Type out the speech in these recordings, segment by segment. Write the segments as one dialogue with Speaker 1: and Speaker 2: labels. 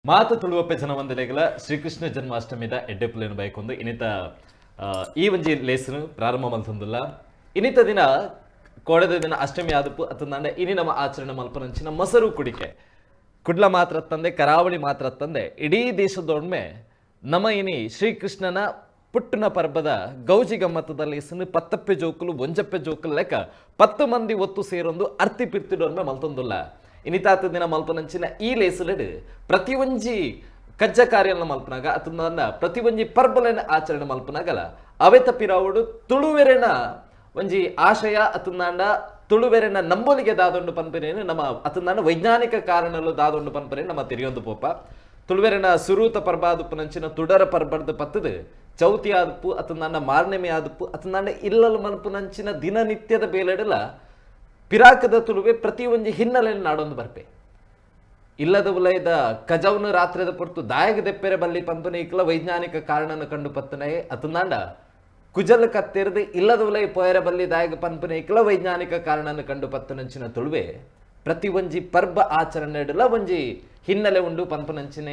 Speaker 1: ಮಾತ ತುಳುವಪ್ಪೆ ಜನವಂದಲೆಗಳ ಶ್ರೀಕೃಷ್ಣ ಜನ್ಮಾಷ್ಟಮಿದ ಎಡ್ಡೆಪುಲೇನು ಬಯಕೊಂದು ಇನ್ನಿತ ಈ ಒಂಜಿ ಲೇಸನು ಪ್ರಾರಂಭ ಮಲ್ತೊಂದುಲ್ಲ. ಇನ್ನಿತ ದಿನ ಕೋಡೆದ ದಿನ ಅಷ್ಟಮಿ ಆದಪು ಅತ್ತಂದಾಂಡ ಇನಿ ನಮ್ಮ ಆಚರಣೆ ಮಲ್ಪನಂಚಿನ ಮೊಸರು ಕುಡಿಕೆ ಕುಡ್ಲ ಮಾತ್ರ ತಂದೆ, ಕರಾವಳಿ ಮಾತ್ರ ತಂದೆ, ಇಡೀ ದೇಶದೊಡ್ಮೆ ನಮ್ಮ ಇನಿ ಶ್ರೀಕೃಷ್ಣನ ಪುಟ್ಟನ ಪರ್ಬದ ಗೌಜಿ ಗಮ್ಮತ್ತದಲ್ಲಿ ಇಸನು ಪತ್ತಪ್ಪೆ ಜೋಕುಲು ಒಂಜಪ್ಪೆ ಜೋಕುಲು ಲೆಕ್ಕ 10 ಮಂದಿ ಒತ್ತು ಸೇರೊಂದು ಅರ್ತಿ ಪಿರ್ತಿಡೊನ್ಮೆ ಮಲ್ತೊಂದುಲ್ಲ. ಇನಿತಾತ ದಿನ ಮಲ್ಪನಂಚಿನ ಈ ಲೇಸುಲೆಡ್ ಪ್ರತಿ ಒಂಜಿ ಕಜ್ಜ ಕಾರ್ಯನ ಮಲ್ಪನಾಗ ಅತಂದ ಪ್ರತಿ ಒಂಜಿ ಪರ್ಬಲೆನ ಆಚರಣೆ ಮಲ್ಪನಾಗಲ ಅವೆತ ಪಿರಾವುಡು ತುಳುವೆರೆನ ಒಂಜಿ ಆಶಯ ಅತಂದಾಂಡ ತುಳುವೆರೆನ ನಂಬೊಲಿಗೆ ದಾದೊಂಡು ಪನ್ಪನೇನು ನಮ್ಮ ಅತಂದಾಂಡ ವೈಜ್ಞಾನಿಕ ಕಾರಣಲು ದಾದೊಂಡು ಪನ್ಪನೆ ನಮ್ಮ ತೆರಿಯೊಂದು ಪೋಪ. ತುಳುವೆರೆನ ಸುರೂತ ಪರ್ಬಾದುಪ್ಪುನಂಚಿನ ತುಡರ ಪರ್ಬರ್ದ ಪತ್ತದು ಚೌತಿ ಆದುಪ್ಪು ಅತಂದಾಂಡ ಮಾರ್ನೆಮೆ ಆದುಪ್ಪು ಅತಂದಾಂಡ ಇಲ್ಲಲ್ ಮನ್ಪುನಂಚಿನ ದಿನನಿತ್ಯದ ಬೇಲೆಡಲ ಪಿರಾಕದ ತುಳುವೆ ಪ್ರತಿ ಒಂಜಿ ಹಿನ್ನೆಲೆಯನ್ನು ನಾಡೊಂದು ಬರ್ಪೆ. ಇಲ್ಲದ ಉಲಯದ ಕಜವ್ನ ರಾತ್ರಿದ ಪೊರ್ತು ದಾಯಗ ದೆಪ್ಪೆರೆ ಬಲ್ಲಿ ಪಂಪನೆ ಇಕ್ಲ ವೈಜ್ಞಾನಿಕ ಕಾರಣನ ಕಂಡು ಪತ್ತನೆ ಅತಂದಾಂಡ ಕುಜಲ್ ಕತ್ತೆರ್ದು ಇಲ್ಲದ ಉಲಯ ಪೋಯರ ಬಲ್ಲಿ ದಾಯಗ ಪನ್ಪನೆ ಇಕ್ಲ ವೈಜ್ಞಾನಿಕ ಕಾರಣನ ಕಂಡು ಪತ್ತನಂಚಿನ ತುಳುವೆ ಪ್ರತಿ ಒಂಜಿ ಪರ್ಬ ಆಚರಣೆ ಒಂಜಿ ಹಿನ್ನೆಲೆ ಉಂಡು ಪನ್ಪನಂಚಿನ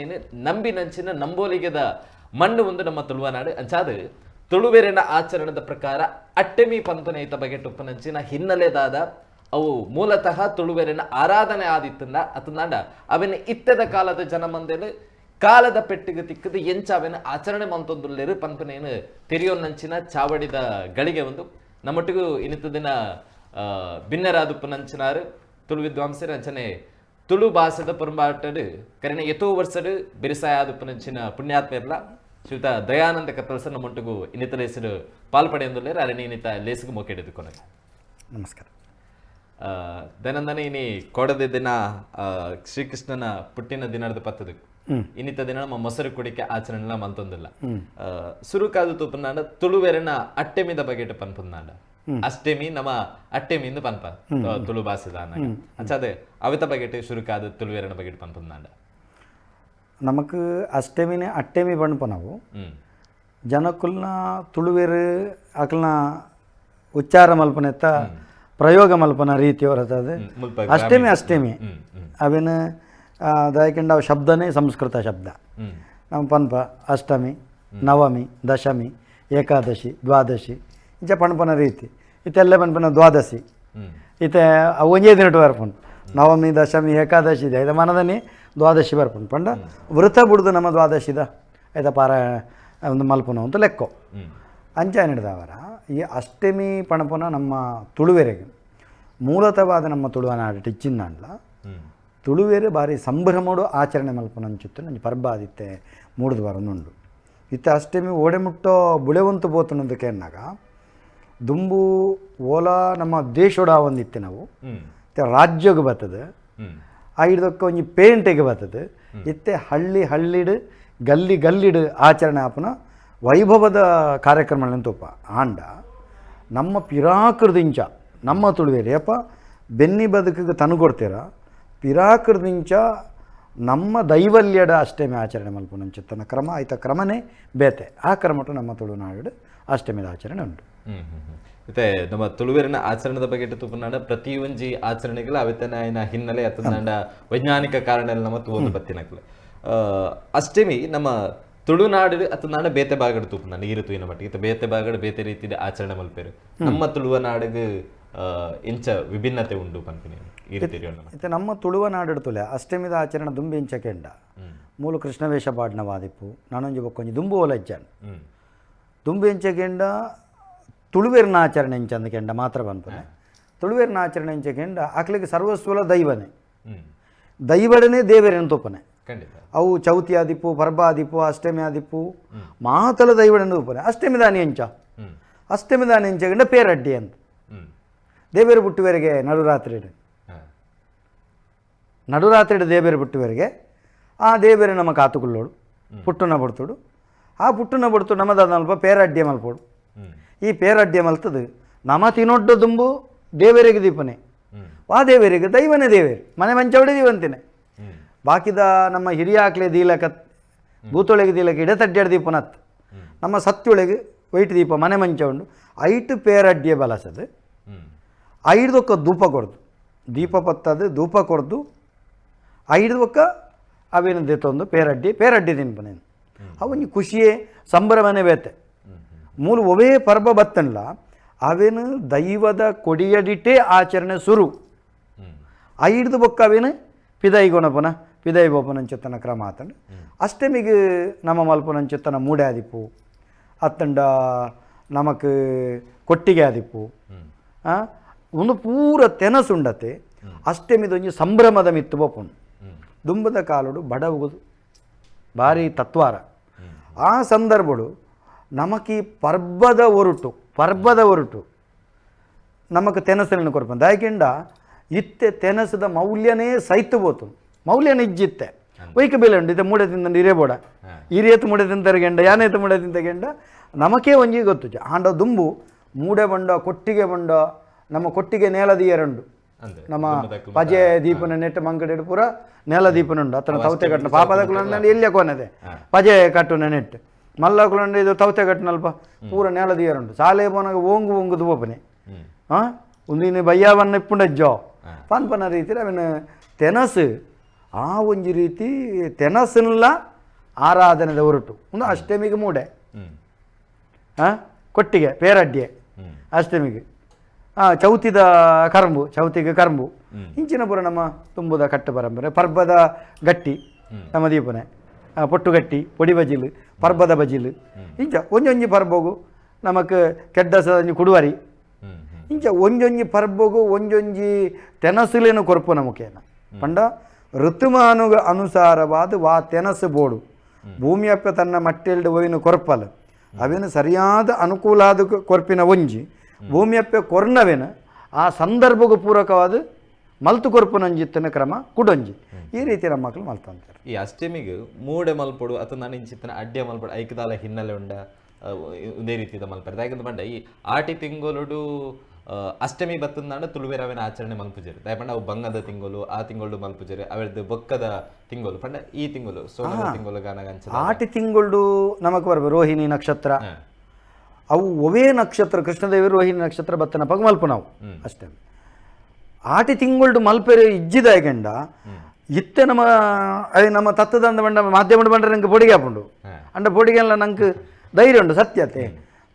Speaker 1: ನಂಬಿನಂಚಿನ ನಂಬೋಲಿಗೆದ ಮಣ್ಣು ಒಂದು ನಮ್ಮ ತುಳುವನಾಡು. ಅಂಚಾದು ತುಳುವೆರೆನ ಆಚರಣೆದ ಪ್ರಕಾರ ಅಟ್ಟೆಮಿ ಪನ್ಪನೆ ಈತ ಬಗೆ ಟುಪ್ಪನಂಚಿನ ಹಿನ್ನೆಲೆದಾದ ಅವು ಮೂಲತಃ ತುಳುವೆರೆನ ಆರಾಧನೆ ಆದಿತ್ತಂದ ಅತಂದಾಂಡ ಅವನ ಇತ್ತೆದ ಕಾಲದ ಜನಮಂದೆಲು ಕಾಲದ ಪೆಟ್ಟಿಗೆ ತಿಕ್ಕದು ಎಂಚ ಅವೆನ ಆಚರಣೆ ಮಂತೊಂದುಲ್ಲೇರು ಪನ್ಪನೇನು ತೆರಿಯೊನ್ನಂಚಿನ ಚಾವಡಿದ ಗಳಿಗೆ ಒಂದು ನಮ್ಮೊಟ್ಟಿಗೂ ಇನ್ನಿತ ದಿನ ಬಿನ್ನರಾದುಪ್ಪನಂಚಿನಾರು ತುಳು ವಿದ್ವಾಂಸರು ಅಂಚನೆ ತುಳು ಭಾಷೆದ ಪೊರಂಬಾಟಡು ಕರೆನ ಎತೋ ವರ್ಷಡು ಬಿರುಸಾಯ ಆದುಪ್ಪನಂಚಿನ ಪುಣ್ಯಾತ್ಮೆರ್ಲ ಶ್ರೀಯುತ ದಯಾನಂದ ಕತ್ತಲ್ಸ ನಮ್ಮೊಟ್ಟಿಗೂ ಇನ್ನಿತ ಲೇಸಡು ಪಾಲ್ಪಡೆಯೊಂದುಲ್ಲೇರು ಅರಣಿ ಇನ್ನಿತ ಲೇಸುಗು ಮೊಕೆಡಿದು ಕೊನೆಗೆ.
Speaker 2: ನಮಸ್ಕಾರ.
Speaker 1: ದೈನಂದಿನ ಇನಿ ಕೊಡದ ದಿನ ಶ್ರೀಕೃಷ್ಣನ ಪುಟ್ಟಿನ ದಿನದ ಪತ್ತದ ಇನ್ನಿತ ದಿನ ನಮ್ಮ ಮೊಸರು ಕುಡಿಕೆ ಆಚರಣೆ ಮಂತೊಂದಿಲ್ಲ. ಸುರುಕಾದು ತೂಪನಾಂಡ ತುಳುವೆರೆನ ಅಟ್ಟೆಮಿದ ಬಗೆಟ್ ಪನ್ಪುಂದಾಂಡ ಅಷ್ಟೆಮಿ ನಮ್ಮ ಅಟ್ಟೆಮಿಂದು ಪನ್ಪ ತುಳು ಭಾಷೆದ ಅಂಚಾದ ಅವಿತ ಬಗೆಟ್ ಸುರುಕಾದು ತುಳುವೆರೆನ ಬಗೆಟ್ ಪನ್ಪುಂದಾಂಡ.
Speaker 2: ನಮಕ್ ಅಷ್ಟೆಮಿನ ಅಟ್ಟೆಮಿ ಪನ್ಪ ನಾವು ಜನಕುಲ್ನ ತುಳುವೆರು ಅಕಲ್ನ ಉಚ್ಚಾರ ಮಲ್ಪನೆತ್ತ ಪ್ರಯೋಗ ಮಲ್ಪನ ರೀತಿ ಹೊರತದೆ. ಅಷ್ಟಮಿ ಅಷ್ಟಮಿ ಅವಿನ ದಾಯಕಿಂಡ ಶಬ್ದನೇ ಸಂಸ್ಕೃತ ಶಬ್ದ. ನಮ್ಮ ಪನ್ಪ ಅಷ್ಟಮಿ, ನವಮಿ, ದಶಮಿ, ಏಕಾದಶಿ, ದ್ವಾದಶಿ ಇಂಚ ಪನ್ಪನ ರೀತಿ. ಇತ್ತೆಲ್ಲ ಪನ್ಪನ ದ್ವಾದಶಿ ಇತ್ತೆ ಒಂಜೇ ದಿನಟು ಬರ್ಪುಂಡು. ನವಮಿ, ದಶಮಿ, ಏಕಾದಶಿ ಇದೆ ಐತ ಮನದನಿ ದ್ವಾದಶಿ ಬರ್ಪುಂಡು. ಪಂಡ ವೃತ ಬುಡ್ದು ನಮ್ಮ ದ್ವಾದಶಿದ ಐತ ಪಾರ ಒಂದು ಮಲ್ಪುನ ಅಂತ ಲೆಕ್ಕೋ. ಅಂಚ ಹಿಡ್ದವರ ಈ ಅಷ್ಟಮಿ ಪಣಪುನ ನಮ್ಮ ತುಳುವೆರೆಗೆ ಮೂಲತವಾದ ನಮ್ಮ ತುಳುವನಾಡು ಟಿಚ್ಚಿಂದಾಂಡ್ಲ ತುಳುವೆರೆ ಬಾರಿ ಸಂಭ್ರಮೋಡು ಆಚರಣೆ ಮಲ್ಪುನ ಅಂಚಿತ್ತು ನಂಜಿ ಪರ್ಬ ಆದಿತ್ತೆ ಮೂಡ್ದು ಬರನುಂಡು. ಇತ್ತೆ ಅಷ್ಟಮಿ ಓಡೆ ಮುಟ್ಟೋ ಬುಳೆವಂತು ಪೋತುನಂದು ಕೇನ್ನಾಗ ದುಂಬು ಓಲಾ ನಮ್ಮ ದೇಶೋಡ ಒಂದಿತ್ತೆ ನಾವು ಇತ್ತೆ ರಾಜ್ಯಗೆ ಬರ್ತದೆ, ಐದಕ್ಕೆ ಒಂಜಿ ಪೇಂಟೆಗೆ ಬರ್ತದೆ. ಇತ್ತೆ ಹಳ್ಳಿ ಹಳ್ಳಿಡು ಗಲ್ಲಿ ಗಲ್ಲಿಡು ಆಚರಣೆ ಆಪುನ ವೈಭವದ ಕಾರ್ಯಕ್ರಮ ತೂಪ. ಆಂಡ ನಮ್ಮ ಪಿರಾಕೃದಿಂಚ ನಮ್ಮ ತುಳುವೇರಿ ಅಪ್ಪ ಬೆನ್ನಿ ಬದುಕಿಗೆ ತನು ಕೊಡ್ತೀರ ಪಿರಾಕೃದಿಂಚ ನಮ್ಮ ದೈವಲ್ಯಡ ಅಷ್ಟಮಿ ಆಚರಣೆ ಮಲ್ಪುನಂಚಿತ್ತನ ಕ್ರಮ ಆಯ್ತ ಕ್ರಮನೇ ಬೇತೆ. ಆ ಕ್ರಮಟು ನಮ್ಮ ತುಳುನಾಡು ಅಷ್ಟಮಿದ ಆಚರಣೆ ಉಂಟು.
Speaker 1: ಮತ್ತೆ ನಮ್ಮ ತುಳುವೆರಿನ ಆಚರಣೆದ ಬಗ್ಗೆ ತೂಪನಾಡ ಪ್ರತಿ ಒಂಜಿ ಆಚರಣೆಗಳ ಅವಿತನ ಹಿನ್ನೆಲೆ ಅತನಾಂಡ ವೈಜ್ಞಾನಿಕ ಕಾರಣ ನಮ್ಮ ತೂವೊಂದು ಬತ್ತಿನಕ್ಲೆ. ಅಷ್ಟಮಿ ನಮ್ಮ ತುಳುನಾಡು ಅತನಾಂಡ ಬೇತೆ ಬಾಗಡು ತೂಪುನಾಂಡ ಈ ಋತುವಿನ ಮಟ್ಟಿಗೆ ಬೇತೆ ಬಾಗಡು ಬೇತೆ ರೀತಿಯ ಆಚರಣೆ ಮಲ್ಪೇರು. ನಮ್ಮ ತುಳುವ ನಾಡಿಗೆ ಇಂಚ ವಿಭಿನ್ನತೆ ಉಂಡು ಪನ್ಪಿನಿ ಈ ರೀತಿ.
Speaker 2: ಇತ್ತೆ ನಮ್ಮ ತುಳುವ ನಾಡು ತುಲೆ ಅಷ್ಟಮಿದ ಆಚರಣೆ ದುಂಬಿ ಇಂಚ ಕೆಂಡ ಮೂಲು ಕೃಷ್ಣವೇಷ ಪಾಡ್ನವಾದಿಪ್ಪು ನಾನೊಂಜಿ ಬೊಕ್ಕೊಂಜಿ ದುಂಬು ಓಲಜ್ಜನ್ ದುಂಬು ಇಂಚ ಕೆಂಡ ತುಳುವೆರ್ನ ಆಚರಣೆ ಇಂಚಂದ ಕೆಂಡ ಮಾತ್ರ ಪನ್ಪುನೆ. ತುಳುವೆರ್ನ ಆಚರಣೆ ಇಂಚ ಕೆಂಡ ಅಕ್ಲಿಗೆ ಸರ್ವಸ್ವಲ ದೈವನೇ ದೈವಡನೆ ದೇವರೇನು ತೂಪನೆ. ಅವು ಚೌತಿ ಆದಿಪ್ಪು, ಪರ್ಬ ಆದಿಪ್ಪು, ಅಷ್ಟಮಿ ಆದಿಪ್ಪು ಮಾತಲ ದೈವಡನೆ ತೂಪನೆ. ಅಷ್ಟಮಿ ದಾನಿ ಎಂಚ ಅಷ್ಟಮಿ ದಾನಿ ಎಂಚ ಕೆಂಡ ಪೇರಡ್ಡಿ ಅಂತ ದೇವೇರು ಬುಟ್ಟುವರೆಗೆ ನಡುರಾತ್ರಿ ನಡುರಾತ್ರಿ ದೇವೇರು ಬುಟ್ಟುವರೆಗೆ ಆ ದೇವೇರು ನಮ್ಮ ಕಾತುకుಳ್ಳೋಡು ಪುಟ್ಟುನ ಬಡ್ತುಡು ಆ ಪುಟ್ಟುನ ಬಡ್ತು ನಮ್ಮದ ಅಲ್ಪ ಪೇರಡ್ಡಿ ಮಲ್ಪೋಡು. ಈ ಪೇರಡ್ಡಿ ಮಲ್ತದು ನಮ ತಿನೊಡ್ಡ ದುಂಬು ದೇವರಿಗೆ ದೀಪನೆ ವಾ ದೇವರಿಗೆ ದೈವನೇ ದೇವೇರು ಮನೆ ಮಂಚವಡೆ ದೀವಂತಿನೇ ಬಾಕಿದ ನಮ್ಮ ಹಿರಿಯ ಆಕ್ಲೆ ದೀಲಕ ಭೂತೊಳಗೆ ದೀಲಕ ಇಡ ತಡ್ಡಾಡ ದೀಪನತ್ ನಮ್ಮ ಸತ್ಯೊಳಗೆ ವೈಟ್ ದೀಪ ಮನೆ ಮಂಚ ಉಂಡು ಐಟು ಪೇರಡ್ಡಿಯ ಬಲಸದು ಐದೊಕ್ಕ ಧೂಪ ಕೊಡ್ದು ದೀಪ ಪತ್ತದು ಧೂಪ ಕೊಡ್ದು ಐದೊಕ್ಕ ಅವೇನು ದೇತೊಂದು ಪೇರಡ್ಡಿ ಪೇರಡ್ಡಿ ತಿನ್ಪನೇನು ಅವನಿ ಖುಷಿಯೇ ಸಂಭ್ರಮನೇ ಬೇತೆ ಮೂಲ ಒವೇ ಪರ್ಬ ಬತ್ತನ್ಲ ಅವೇನು ದೈವದ ಕೊಡಿಯಡಿಟೇ ಆಚರಣೆ ಸುರು. ಐಡ್ದು ಬೊಕ್ಕ ಅವೇನು ಪಿದೈ ಗೊಣಪನ ಪಿದೈ ಬೋಪನಂಚೆತ್ತನ ಕ್ರಮ ಆತಂಡು. ಅಷ್ಟಮಿಗೆ ನಮ್ಮ ಮಲ್ಪನಂಚೆತ್ತನ ಮೂಡೆ ಆದಿಪ್ಪು ಅತ್ತಂಡ ನಮಕ್ ಕೊಟ್ಟಿಗೆ ಆದಿಪ್ಪು ಒಂದು ಪೂರ ತೆನಸುಂಡತೆ. ಅಷ್ಟಮಿದೊಂಜಿ ಸಂಭ್ರಮದ ಮಿತ್ತು ಬೋಪುಂಡು. ದುಂಬದ ಕಾಲುಡು ಬಡವುಗುದು ಭಾರಿ ತತ್ವಾರ. ಆ ಸಂದರ್ಭಡು ನಮಕಿ ಪರ್ಬದ ಒರುಟು ಪರ್ಬದ ಒರುಟು ನಮಕ್ ತೆನಸಲಿನ ಕೊರ್ಪು ದಾಯಕಿಂಡ ಇತ್ತೆ ತೆನಸದ ಮೌಲ್ಯನೇ ಸೈತು ಬೋತು ಮೌಲ್ಯನ ಇಜ್ಜಿತ್ತೆ ಒಯ್ಕ ಬೆಲೆ ಉಂಡು. ಇತ್ತೆ ಮೂಡೆ ತಿಂದ ಹಿರೇ ಬೋಡ ಹಿರಿಯತ್ತು ಮೂಡೆ ತಿಂತಾರೆ ಗೆಂಡ ಯಾನೇತು ಮೂಡೆ ತಿಂತ ಗೆಂಡ ನಮಕೇ ಒಂಜಿ ಗೊತ್ತು. ಆಂಡ ದುಂಬು ಮೂಡೆ ಬಂಡ ಕೊಟ್ಟಿಗೆ ಬಂಡ ನಮ್ಮ ಕೊಟ್ಟಿಗೆ ನೇಲದಿಯರುಂಡು ನಮ್ಮ ಪಜೆ ದೀಪನ ನೆಟ್ಟು ಮಂಕಡೆ ಪೂರ ನೆಲ ದೀಪನುಂಡು ಅತನ ತೌತೆ ಕಟ್ಟನ ಪಾಪದ ಕುಲಂಡ ಎಲ್ಲಿಯ ಕೋನದೆ ಪಜೆ ಕಟ್ಟುನ ನೆಟ್ಟು ಮಲ್ಲ ಕುಲಂಡ ಇದು ತೌತೆ ಕಟ್ಟನಲ್ಪ ಪೂರ ನೆಲ ದಿಯರುಂಡು ಸಾಲೆ ಪೋನಾಗ ಓಂಗು ಓಂಗುದು ಪೋಪನೆ ಹಾಂ ಒಂದಿನ ಬಯ್ಯಾವನ್ನ ಇಪ್ಪುಂಡಜ್ಜೋ ಪನ್ಪನ ರೀತಿ ಅವನ ತೆನಸು ಆ ಒಂಜಿ ರೀತಿ ತೆನಸುನ್ಲ ಆರಾಧನೆದ ಹೊರಟು ಒಂದು ಅಷ್ಟಮಿಗೆ ಮೂಡೆ ಹಾಂ ಕೊಟ್ಟಿಗೆ ಪೇರಡ್ಡಿಯೆ ಅಷ್ಟಮಿಗೆ ಚೌತಿದ ಕರಂಬು ಚೌತಿಗೆ ಕರಂಬು ಇಂಚಿನ ಪೂರ ನಮ್ಮ ತುಂಬುದ ಕಟ್ಟು ಪರಂಪರೆ ಪರ್ಬದ ಗಟ್ಟಿ ನಮ್ಮ ದೀಪನೆ ಪೊಟ್ಟುಗಟ್ಟಿ ಪೊಡಿ ಬಜಿಲು ಪರ್ಬದ ಬಜಿಲು ಇಂಚ ಒಂಜೊಂಜಿ ಪರ್ಬೋಗು ನಮಕ್ ಕೆಡ್ಡಸ ಒಂಜಿ ಕುಡುವರಿ ಇಂಚ ಒಂಜೊಂಜಿ ಪರ್ಬೋಗು ಒಂಜೊಂಜಿ ತೆನಸುಲೇನು ಕೊರ್ಪು ನಮಕೇನ ಪಂಡ ಋತುಮಾನುಗ ಅನುಸಾರವಾದ ವಾ ತೆನಸು ಬೋಡು ಭೂಮಿಯಪ್ಪ ತನ್ನ ಮಟ್ಟೆಲ್ಡು ಒಯ್ನು ಕೊರ್ಪಲ್ ಅವೇನು ಸರಿಯಾದ ಅನುಕೂಲ ಆದ ಕೊರ್ಪಿನ ಒಂಜಿ ಭೂಮಿಯಪ್ಪ ಕೊರ್ನವೇನು ಆ ಸಂದರ್ಭಕ್ಕೂ ಪೂರಕವಾದ ಮಲ್ತು ಕೊರ್ಪುನಂಜಿತ್ತನ ಕ್ರಮ ಕುಡೊಂಜಿ ಈ ರೀತಿ ನಮ್ಮ ಮಕ್ಕಳು ಮಲ್ತಂತಾರೆ.
Speaker 1: ಈ ಅಷ್ಟಮಿಗೆ ಮೂಡೆ ಮಲ್ಪೊಡು ಅಥವಾ ನಾನು ಇಂಚಿತ್ತನ ಅಡ್ಡೆ ಮಲ್ಪಡು ಐಕದಾಲ ಹಿನ್ನೆಲೆ ಉಂಡ ಇದೇ ರೀತಿದ ಮಲ್ಪರೆ ದಾಯಕಂತ ಪಂಡ ಈ ಆಟಿ ತಿಂಗೊಲುಡು ಅಷ್ಟಮಿ ಬತ್ತಂದಾಂಡ ತುಳುವೆರವೇನ ಆಚರಣೆ ಮಲ್ಪುಜೆರು ದಾಯ ಪಂಡ ಅವು ಬಂಗದ ತಿಂಗಳು ಆ ತಿಂಗಳು ಮಲ್ಪುಜೆರು ಅವೆರ್ದು ಬೊಕ್ಕದ ತಿಂಗಳು ಪಂಡ ಈ ತಿಂಗಳು ಸೋನದ ತಿಂಗಳು ಗಾನಗಂಚ
Speaker 2: ಆಟಿ ತಿಂಗಳು ನಮಕ್ ಬರ್ಬೇಕು ರೋಹಿಣಿ ನಕ್ಷತ್ರ ಅವು ಒವೇ ನಕ್ಷತ್ರ ಕೃಷ್ಣದೇವರು ರೋಹಿಣಿ ನಕ್ಷತ್ರ ಬತ್ತನ ಪಗ ಮಲ್ಪ ನಾವು ಅಷ್ಟೇ ಆಟಿ ತಿಂಗಳು ಮಲ್ಪೆರೆ ಇಜ್ಜಿದಾಯಗಂಡ ಇತ್ತೆ ನಮ್ಮ ಅದೇ ನಮ್ಮ ತತ್ತದಂದ ಬಂಡ ಮಾಧ್ಯಮ ಬಂಡ್ರೆ ನಂಗೆ ಪೊಡಿಗೆ ಹಾಪುಂಡು ಅಂಡ ಪೊಡಿಗೆಲ್ಲ ನಂಗೆ ಧೈರ್ಯ ಉಂಡು ಸತ್ಯತೆ.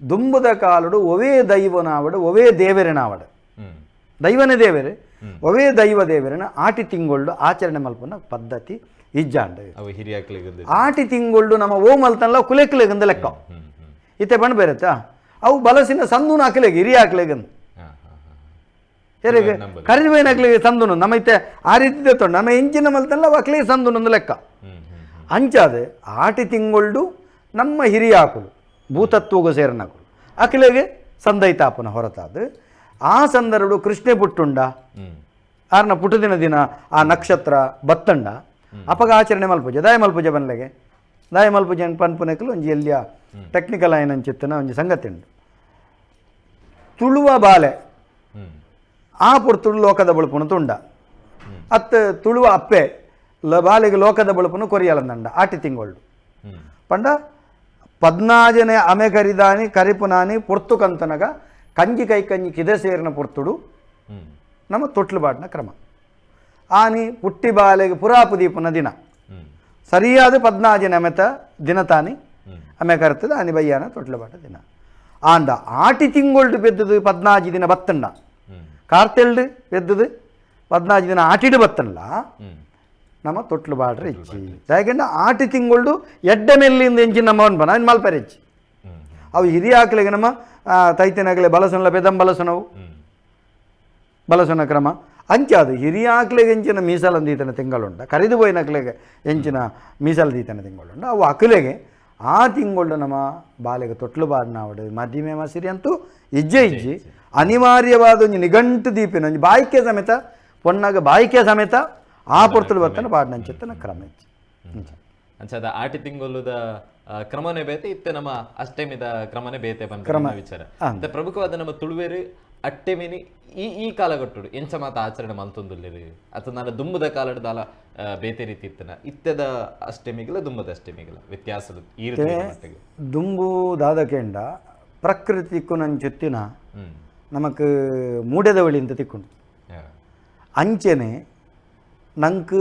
Speaker 2: ದುಂಬುದ ಕಾಲುಡು ಒವೇ ದೈವನಾವಡು ಒವೇ ದೇವರನಾವಡು ದೈವನೇ ದೇವರೇ ಒವೇ ದೈವ ದೇವರನ ಆಟಿ ತಿಂಗಳು ಆಚರಣೆ ಮಲ್ಪನ ಪದ್ಧತಿ ಇಜ್ಜಾಂಡ. ಆಟಿ ತಿಂಗಳು ನಮ್ಮ ಓ ಮಲ್ತನಲ್ಲ ಕುಲೆಕ್ಲೆಗಂದ ಲೆಕ್ಕ ಇತ್ತೆ ಬಣ್ಣ ಬೇರೆತ್ತಾ ಅವು ಬಲಸಿನ ಸಂದೂನ ಹಾಕಲೆಗೆ ಹಿರಿಯ ಹಾಕ್ಲೆಗಂದು ಹೇಗೆ ಕರಿಬೇನ ಹಾಕ್ಲಿಗೆ ಸಂದುನು ನಮ್ಮ ಇತ್ತೆ ಆ ರೀತಿ ತೊಂಡು ನಮ್ಮ ಇಂಚಿನ ಮಲ್ತನಲ್ಲ ಅವು ಅಕ್ಲಿಗೆ ಸಂದುನೊಂದು ಲೆಕ್ಕ. ಅಂಚಾದೆ ಆಟಿ ತಿಂಗಳು ನಮ್ಮ ಹಿರಿಯ ಹಾಕುಲು ಭೂತತ್ವಗೂ ಸೇರನಾಕುಲು ಅಖಿಲೆಗೆ ಸಂದೈತಾಪನ ಹೊರತಾದ ಆ ಸಂದರ್ಭ ಕೃಷ್ಣೆ ಪುಟ್ಟುಂಡ ಆರ್ನ ಪುಟ್ಟದಿನ ದಿನ ಆ ನಕ್ಷತ್ರ ಬತ್ತಂಡ ಅಪಗ ಆಚರಣೆ ಮಲ್ಪೂಜೆ ದಾಯ ಮಲ್ಪೂಜೆ ಬನ್ಲೆಗೆ ದಾಯ ಮಲ್ಪೂಜೆ ಪನ್ಪುನೆಕಲು ಒಂಜಿ ಎಲ್ಲಿಯ ಟೆಕ್ನಿಕಲ್ ಆಯ್ನಂಚಿತ್ತನ ಒಂಜಿ ಸಂಗತಿ ಉಂಡು. ತುಳುವ ಬಾಲೆ ಆ ಪುರ್ತುಳು ಲೋಕದ ಬಳುಪುನು ತುಂಡ ಅತ್ತ ತುಳುವ ಅಪ್ಪೆ ಬಾಲೆಗೆ ಲೋಕದ ಬಳುಪುನು ಕೊರಿಯಲಂದಂಡ ಆಟಿ ತಿಂಗಳು ಪಂಡ ಪದ್ನಾಜನೆ ಅಮೆ ಕರಿದಾನಿ ಕರಿಪುನಾನಿ ಪೊರ್ತು ಕಂತನಗ ಕಂಜಿ ಕೈ ಕಂಜಿ ಕಿದೆ ಸೇರಿನ ಪೊರ್ತುಡು ನಮ್ಮ ತೊಟ್ಲು ಬಾಟ್ನ ಕ್ರಮ ಆನಿ ಪುಟ್ಟಿ ಬಾಲೆಗೆ ಪುರಾಪು ದೀಪನ ದಿನ ಸರಿಯಾದ ಪದ್ನಾಜನೆ ಅಮೆತ ದಿನ ತಾನಿ ಅಮೆ ಕರ್ತದ ಆನಿ ಬಯ್ಯಾನ ತೊಟ್ಲು ಬಾಟ ದಿನ ಆಂಡ ಆಟಿ ತಿಂಗೊಳ್ಡು ಪೆದ್ದದು 14 ದಿನ ಬತ್ತಂಡ ಕಾರ್ತೆಲ್ಡು ಪೆದ್ದದು 14 ದಿನ ಆಟಿಡು ಬತ್ತಂಡ ನಮ್ಮ ತೊಟ್ಲು ಬಾಡ್ರೆ ಹೆಚ್ಚಿ ಯಾಕೆಂದ್ರೆ ಆಟಿ ತಿಂಗಳು ಎಡ್ಡೆ ಮೆಲ್ಲಿಂದ ಎಂಚಿನ ನಮ್ಮ ಅನ್ಪನ ಅವನು ಮಲ್ಪರೆ ಹೆಚ್ಚಿ ಅವು ಹಿರಿಯ ಆಕಳಿಗೆ ನಮ್ಮ ತೈತನಾಗಲೇ ಬಲಸನಲ್ಲ ಬೆದಂ ಬಲಸನವು ಬಲಸನ ಕ್ರಮ ಅಂಚಾದು ಹಿರಿಯ ಆಕಳಿಗೆ ಎಂಚಿನ ಮೀಸಲಂದೀತನ ತಿಂಗಳುಂಡ ಕರಿದು ಪೋಯಿನಕ್ಲೆಗೆ ಎಂಚಿನ ಮೀಸಲು ದೀತನ ತಿಂಗಳುಂಡ ಅವು ಅಕಲೆಗೆ ಆ ತಿಂಗಳು ನಮ್ಮ ಬಾಲೆಗೆ ತೊಟ್ಲು ಬಾಡ್ನಾವಡು ಮದಿಮೆ ಮಸಿರಿ ಅಂತೂ ಇಜ್ಜೆ ಇಜ್ಜಿ ಅನಿವಾರ್ಯವಾದ ಒಂಜಿ ನಿಘಂಟು ದೀಪಿನ ಒಂಜಿ ಬಾಯಿಕೆ ಸಮೇತ ಪೊನ್ನಾಗ ಬಾಯಿಕೆ ಸಮೇತ ಆ ಪೊರ್ತುಡು ಬರ್ತನ ಪಾಡ್ನಂಚಿತ್ತನ ಕ್ರಮ ಇಜ್ಜಿ.
Speaker 1: ಅಂಚಾದ ಆಟಿ ತಿಂಗೊಲುದ ಕ್ರಮನೇ ಬೇತೆ ಇತ್ತೆ ನಮ್ಮ ಅಷ್ಟಮಿದ ಕ್ರಮನೇ ಬೇತೆ ಪನ್ಪಿನ ವಿಚಾರ. ಮತ್ತೆ ಪ್ರಮುಖವಾದ ನಮ್ಮ ತುಳುವೇರು ಅಟ್ಟೆಮಿನಿ ಈ ಈ ಕಾಲಗಟ್ಟುಡು ಎಂಚ ಮಾತ ಆಚರಣೆ ಮಲ್ತೊಂದುಲ್ಲೆರು ಅಥವಾ ನಾನು ದುಂಬುದ ಕಾಲಡ್ ದಾಲ ಬೇತೆ ರೀತಿ ಇತ್ತನ ಇತ್ತೆದ ಅಷ್ಟಮಿಗಿಲ್ಲ ದುಂಬದ ಅಷ್ಟಮಿಗಿಲ್ಲ ವ್ಯತ್ಯಾಸ ಈ ರೀತಿ ಮಟ್ಟಿಗೆ.
Speaker 2: ದುಂಬು ದಾದಕೆಂಡ ಪ್ರಕೃತಿ ತಿಕ್ಕು ನಮಕ್ ಮೂಡೆದ ವಳಿ ಅಂತ ತಿಕ್ಕೊಂಡು ಅಂಚೆನೆ ನಂಕ್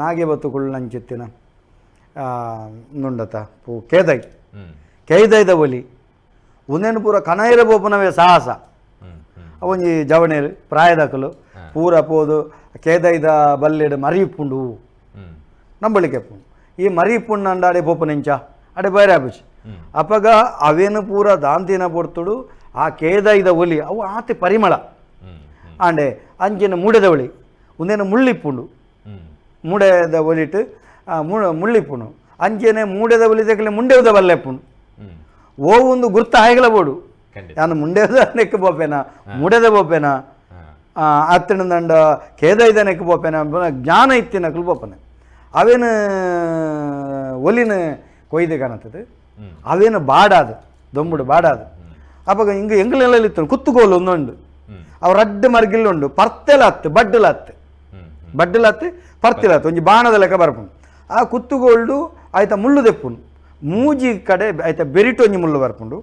Speaker 2: ನಾಗೆ ಬತ್ತುಕುಳ್ಳು ನಂಚಿತ್ತಿನ ನುಂಡತ ಪೂ ಕೇದೈ ಕೇದೈದ ಒಲಿ ಉಂದೇನು ಪೂರ ಕನೈರ ಬೋಪನವೇ ಸಾಹಸ ಒಂಜಿ ಜವಣೇರು ಪ್ರಾಯದಕಲು ಪೂರ ಪೋದು ಕೇದೈದ ಬಲ್ಲೆಡು ಮರಿಪುಂಡು ನಂಬಳಿಕೆ ಪುಂಡು ಈ ಮರಿಪುಂಡು ಅಂಡ ಅಡೆ ಪೋಪನಿಂಚ ಅಡೆ ಬೈರಾಪುಚಿ ಅಪಗ ಅವೇನು ಪೂರ ದಾಂತಿನ ಪೊರ್ತುಡು ಆ ಕೇದೈದ ಒಲಿ ಅವು ಆತೆ ಪರಿಮಳ ಆಂಡೆ ಅಂಚಿನ ಮೂಡೆದ ಒಲಿ ಉಂದೇನು ಮುಳ್ಳಿಪ್ಪುಂಡು ಮೂಡೆದ ಒಲಿಟ್ಟು ಮುಳ್ಳಿಪ್ಪುಂಡು ಅಂಚೆನೆ ಮೂಡೆದ ಒಲಿ ತಕಲೆ ಮುಂಡೆದ ಬಲ್ಲೆಪ್ಪುಂಡು ಓ ಒಂದು ಗುರ್ತ ಹಾಯ್ಗಲ ಬೋಡು ನಾನು ಮುಂಡೆದ ನೆಕ್ಕು ಬೋಪೇನ ಮೂಡೆದ ಬೋಪೇನ ಅತ್ತಣದಂಡ ಕೇದೈದ ನೆಕ್ಕು ಬೋಪೇನ ಜ್ಞಾನ ಇತ್ತಿನಕಲು ಬೋಪನೆ ಅವೇನು ಒಲಿನ ಕೊಯ್ದು ಕಾಣತ್ತದು ಅವೇನು ಬಾಡಾದು ದೊಂಬುಡು ಬಾಡಾದು ಅವಾಗ ಹಿಂಗೆ ಎಂಗ್ಲೆಲ್ಲ ಇತ್ತು ಕುತ್ತುಗೋಲು ಒಂದುಂಡು ಅವು ರಡ್ಡು ಮರ್ಗಿಲ್ ಉಂಡು ಪರ್ತೆಲ ಹತ್ತು ಬಡ್ಡಲ ಹತ್ತು ಬಡ್ಡಲ ಹತ್ತು ಪರ್ತಿಲ ಹತ್ತು ಒಂಜಿ ಬಾಣದ ಲೆಕ್ಕ ಬರ್ಪುಂಡು ಆ ಕುತ್ತುಗೋಲ್ಡು ಆಯ್ತಾ ಮುಳ್ಳು ದೆಪ್ಪುಂಡು ಮೂಜಿ ಕಡೆ ಆಯ್ತಾ ಬೆರಿಟು ಒಂಜಿ ಮುಳ್ಳು ಬರ್ಪುಂಡು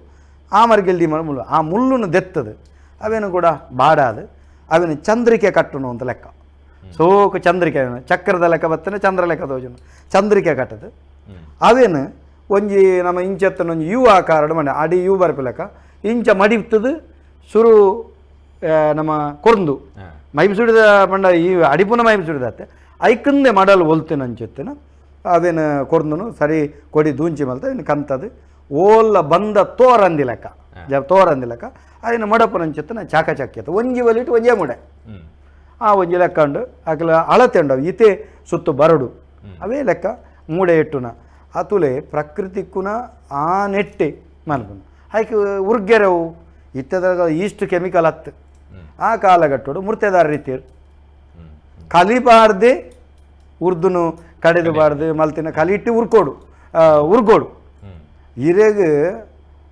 Speaker 2: ಆ ಮರ್ಗಿಲ್ ಮುಳ್ಳು ಆ ಮುಳ್ಳುನು ದೆತ್ತದು ಅವೇನು ಕೂಡ ಬಾಡಾದು ಅವೇನು ಚಂದ್ರಿಕೆ ಕಟ್ಟುನು ಅಂತ ಲೆಕ್ಕ ಸೋಕು ಚಂದ್ರಿಕೆ ಚಕ್ರದ ಲೆಕ್ಕ ಬತ್ತನೆ ಚಂದ್ರ ಲೆಕ್ಕ ತೋಜುನು ಚಂದ್ರಿಕೆ ಕಟ್ಟದು ಅವೇನು ಒಂಜಿ ನಮ್ಮ ಇಂಚತ್ತನ ಒಂಜಿ you ಆಕಾರ ಮನೆ ಅಡಿ you ಬರ್ಪು ಲೆಕ್ಕ ಇಂಚ ಮಡಿತದು ಸುರು ನಮ್ಮ ಕೊರ್ಂದು ಮೈಬುಸುಡಿದ ಪಂಡ ಈ ಅಡಿಪುನ ಮೈಬುಸುಡಿದತ್ತೆ ಐಕಂದೆ ಮಡಲ್ ಒಲ್ತಿನ ಅಂಚೆತ್ತಿನ ಅವೇನು ಕೊರ್ಂದುನು ಸರಿ ಕೊಡಿ ದೂಂಚಿ ಮಲ್ತ ಇನ್ನು ಕಂತದು ಓಲ್ಲ ಬಂದ ತೋರಂದಿ ಲೆಕ್ಕ ತೋರಂದಿ ಲೆಕ್ಕ ಅಯ್ಯನ ಮಡಪುನ ಅಂಚೆತ್ತನ ಚಾಕ ಚಾಕ್ಯತ ಒಂಜಿ ಒಲಿಟ್ಟು ಒಂಜೇ ಮುಡೆ ಆ ಒಂಜಿ ಲೆಕ್ಕ ಉಂಡು ಅಕಲ ಅಳತೆ ಉಂಡು ಇತೆ ಸುತ್ತು ಬರಡು ಅವೇ ಲೆಕ್ಕ ಮೂಡೆ ಇಟ್ಟುನ ಆ ತುಲೆ ಪ್ರಕೃತಿಕ್ಕುನ ಆ ನೆಟ್ಟೆ ಮಲ್ಪುನ ಐಕ್ ಉರ್ಗೆರವು ಇತ್ತದಾಗ ಈಸ್ಟ್ ಕೆಮಿಕಲ್ ಹತ್ತು ಆ ಕಾಲಘಟ್ಟೋಡು ಮುರ್ತೆದಾರ ರೀತಿಯರು ಕಲಿಬಾರ್ದೆ ಉರ್ದುನು ಕಡೆದು ಬಾರ್ದು ಮಲ್ತಿನ ಕಲಿ ಇಟ್ಟು ಉರ್ಕೋಡು ಉರ್ಗೋಡು ಇರೆಗ್